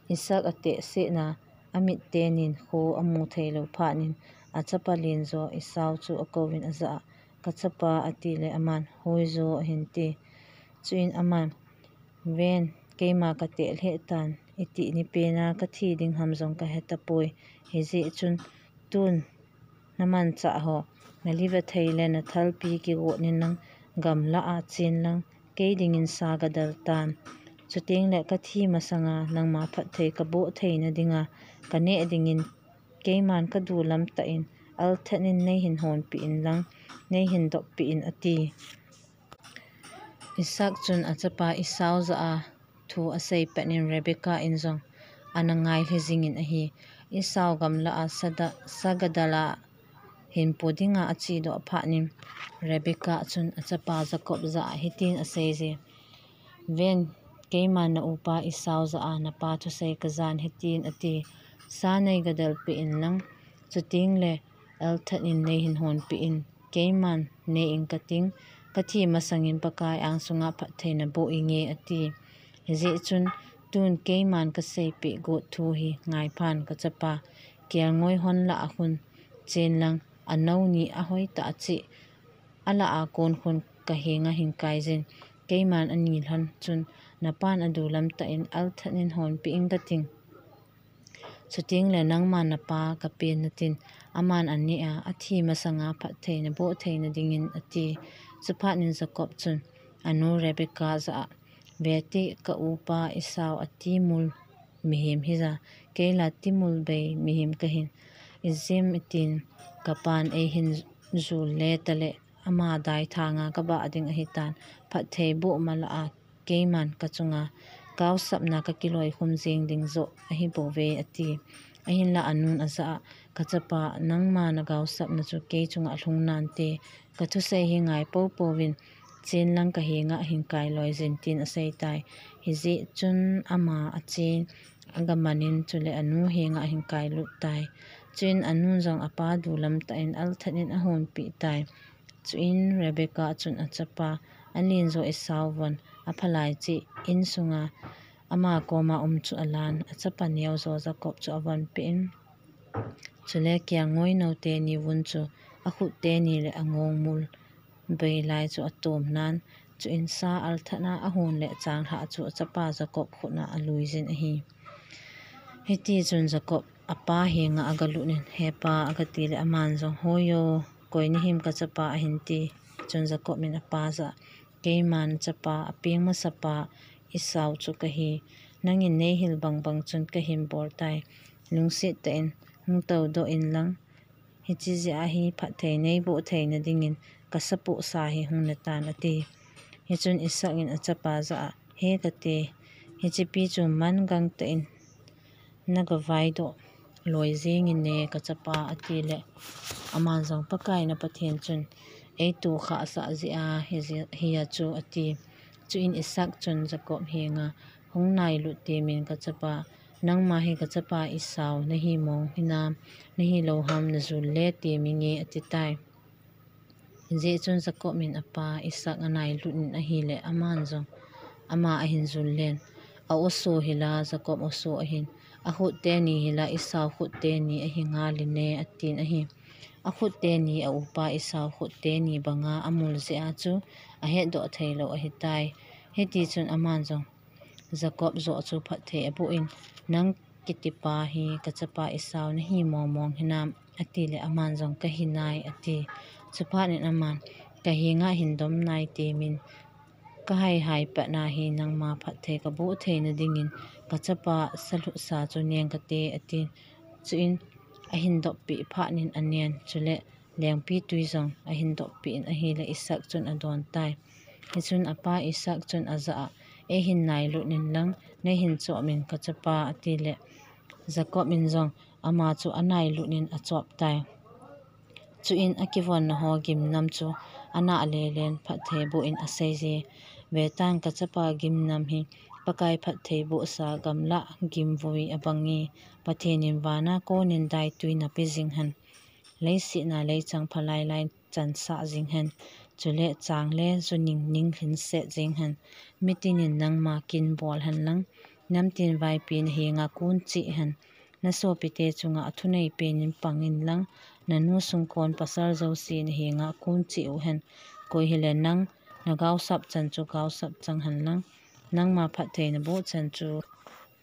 Isaac atehsetna amit tenin kho amu theilou phatnin achapa lenjo Esau chu akouvin ajah a, "Kachapa," atile aman, "Hoijo," ahin ti. Chuin aman, "Ven, keima kateh lheh tan, itih ni pena kathi ding ham jong kahetapoi. Hijeh chun tun namanchah ho, nalive thei le nathalpi kigotnin lang gamlah a chen lang, kei dingin sa gadal tan. Chuteng le kathi masanga nangma phatthei kaboh theina dinga kaneh dingin keiman kadu lamtah in althat in neihin honpeh in lang, neihin doppeh in," ati. Isaac chun achapa Esau jah a thu asei petnin Rebekah in jong ana ngai lheh jingin ahi. Esau gamlah a sa gadal a hinpo dinga achedoh phatnin Rebekah chun achapa Jacob jah a hitin aseije, "Ven, keiman na upa Esau jah a napa thusei kajan hitin ati, 'Sa nei gadalpeh in lang, chuteng le althat in neihin honpeh in, keiman neh ing kating, kathi masangin Pakai angsunga phatthei naboh inge,' ati. Hijeh chun tun keiman kaseipeh got thu hi ngaiphan kachapa, kelngoi hon lah a khun chen lang, anou ni ahoitah a cheh alah a kon khun kahenga hin kaijin, keiman ani lhon chun napan adu lamtah in althat in honpeh ing kating. Chuteng le nangman napa kapen natin, aman aneh a, athi masanga phatthei naboh theina dingin," ati. Chuphatnin Jacob chun anu Rebekah jah a, "Vete, ka upa Esau atimul mihem hija, keila timul bei mihem kahin, ijeh inem itin kapan eihin jul le tale ama daithanga kabah ding ahitan, phatthei boh malah a keiman kachunga gaosapna kakiloikhum jeng ding joh ahibouve," ati. Ahinla anun ajah a, "Kachapa, nangma nagaosapna chu kei chunga alhung nante, kathusei hi ngai poupouvin, chen lang kahenga hin kailoijin," tin aseitai. Hijeh chun ama achen agamanin chule anu henga hin kailut tai. Chuin anun jong apa du lamtah in althat in ahonpeh tai. Chuin Rebekah chun achapa alenjo Esau von aphalai cheh insunga ama koma um chu alan, achapa neojo Jacob chu avonpeh in, chule kelngoi nou teni vun chu akhut teni le angongmul bei lai chu atomnan, chuin sa althatna ahon le changlhah chu achapa Jacob khutna aluijin ahi. Hitichun Jacob apa henga agalutnin, "Hepa," agatile aman jong, "Hoijo, koi nahim kachapa?" ahin ti. Chun Jacob in apa jah a, "Keiman nachapa, apeng masapa Esau chu kahi. Nangin neihil bangbang chun kahin boltai. Lungset tah in hung toudoh in lang, hiche jeh a hi phatthei neiboh theina dingin kasapohsa hi hung netan," ati. Hichun Isaac in achapa jah a, "He kate, hichepi chu man gangtah in nagavaidoh loi jengin ne kachapa," atile aman jong, "Pakai na Pathen chun eitohkhah sah jeh a hijeh a chu," ati. Chuin Isaac chun Jacob henga, "Hung nailut temin kachapa, nangma hi kachapa Esau nahi mong hinam, nahilou ham, najul le teminge," atitai. Hijeh chun Jacob in apa Isaac anailutnin ahile aman jong ama ahin jullen, "A-oso hila Jacob oso ahin, akhut teni hila Esau khut teni ahi ngalin ne," atin ahi. Akhut teni a upa Esau khut teni banga amul jeh a chu ahetdoh theilou ahitai. Hitichun aman jong Jacob joh chu phatthei abohin, "Nang kitipa hi kachapa Esau nahi mong mong hinam," atile aman jong, "Kahinai," ati. Chuphatnin aman, "Kahenga hin dom nai temin, kahaihai petna hi nangma phatthei kaboh theina dingin kachapa salhutsa chu neng kate," atin. Chuin ahin doppeh phatnin anen, chule lengpi tui jong ahin doppeh in ahile Isak chun adon tai. Hichun apa Isak chun ajah a, "Eihin nailut in lang, neihin chom in kachapa," atile Jacob in jong ama chu anailut in achop tai. Chuin akivonna ho gimnam chu anah lelen phatthei boh in asei je. Vetan kachapa gimnam hi Pakai phatthei bohsa gamlah gimvui abang e. Pathen in vana konin daitui napeh jing hen. Leiset a leichang phalailai chansah jing hen. Chule chang le juning ning lhinset jing hen. Mitin in nangma kin bol hen lang. Namtin vaipi nahenga kun cheh hen. Nasopite chunga athunei penin pangin lang, nanu sungkon pasal jouse nahenga kun cheh uhen. Koi hile nang, nagaosap chan chu gaosap chang hen lang, nangma phatthei naboh chan chu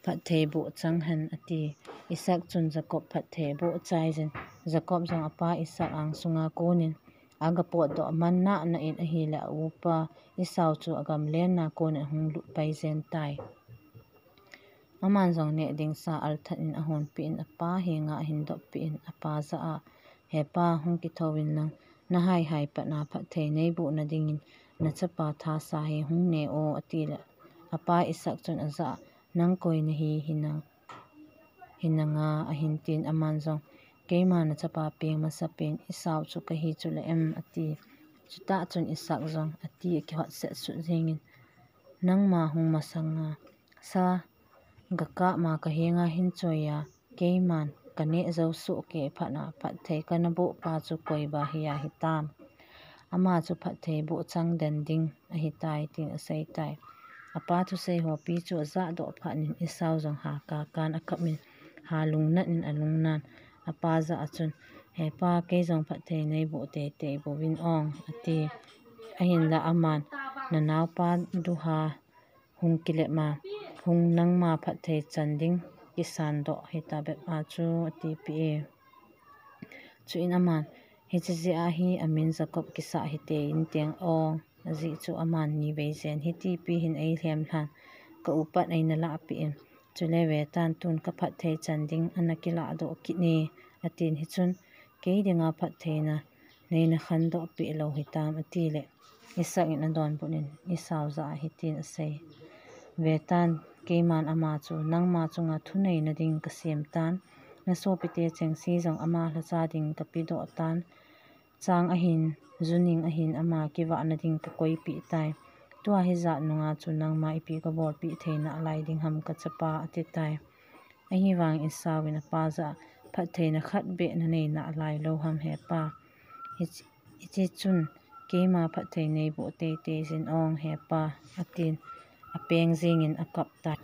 phatthei boh chang hen, ati. Isak chun Jacob phatthei aboh chai jin, Jacob jong apa Isak angsunga konin agapotdoh man nana in ahile aupa Esau chu agamlenna konin ahung lut pai jen tai. Aman jong neh ding sa althat in ahonpeh in apa henga ahin doppeh in apa jah a, "He pa, hung kithou in lang, nahaihai patna phatthei neiboh nadingin nachapa thasa hi hung ne o," atile apa Isak chun ajah a, "Nang koi nahi, hinang, hinanga," ahin tin aman jong, "Keima nachapa peng masapen Esau chu kahi chule em," ati. Chutah chun Isak jong ati akihotset sut jengin, "Nangma hung masanga sa gakah ma kahenga hin choi a, keiman kaneh jou soh kei phatna phatthei kanaboh pa chu koi ba hi ahitam. Ama chu phatthei boh chang den ding ahitai," tin asei tai. Apa thusei hopi chu ajahdoh phat in Esau jong hakakan akap in halungnat in alungnan apa jah a chun, "He pa, kei jong phatthei neiboh teitei bouvin ong," ati. Ahinla aman, "Nanaopa duha hung kilep ma, hung nangma phatthei chan ding kisandoh hita bep a chu," atipeh e. Chuin aman, "Hiche jeh a hi amin Jacob kisah hite inteng ong, ajeh chu aman nivei jen hitipi hin eilhem lhan, ka upat eina lahpeh in, chule vetan tun kaphatthei chan ding ana kilahdoh kit e," atin. Hichun, "Kei dinga phattheina neina khandoh peh lou hitam," atile Isak in adonbut in Esau jah a hitin asei, "Vetan, keiman ama chu nangma chunga thuneina ding kasem tan, nasopite chengse jong ama lhacha ding kapedoh tan, chang ahin, juning ahin ama kivahna ding kakoipeh tai. Tua hijat nunga chu nangma ipi kabolpeh thei nalai ding ham kachapa," ati tai. Ahivangin Esau in apa jah a, "Phattheina khat beh nanei nalai lou ham he pa? Hiche, hiche chun keima phatthei neiboh teitei jin ong he pa," atin apeng jengin akap tai.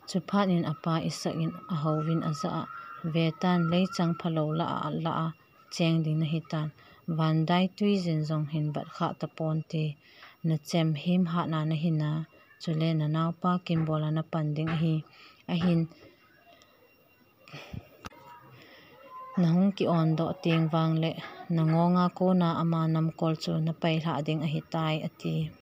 Chuphat in apa Isak in ahouvin ajah a, "Vetan, leichang phalou lah a, lah a cheng ding nahitan, van daitui jin jong hin vat khah taponte, nachem himhatna nahin a, chule nanaopa kin bol a napan ding ahi, ahin nahung ki-ondoh teng vang le nangonga kona ama namkol chu napailhah ding ahitai," ati.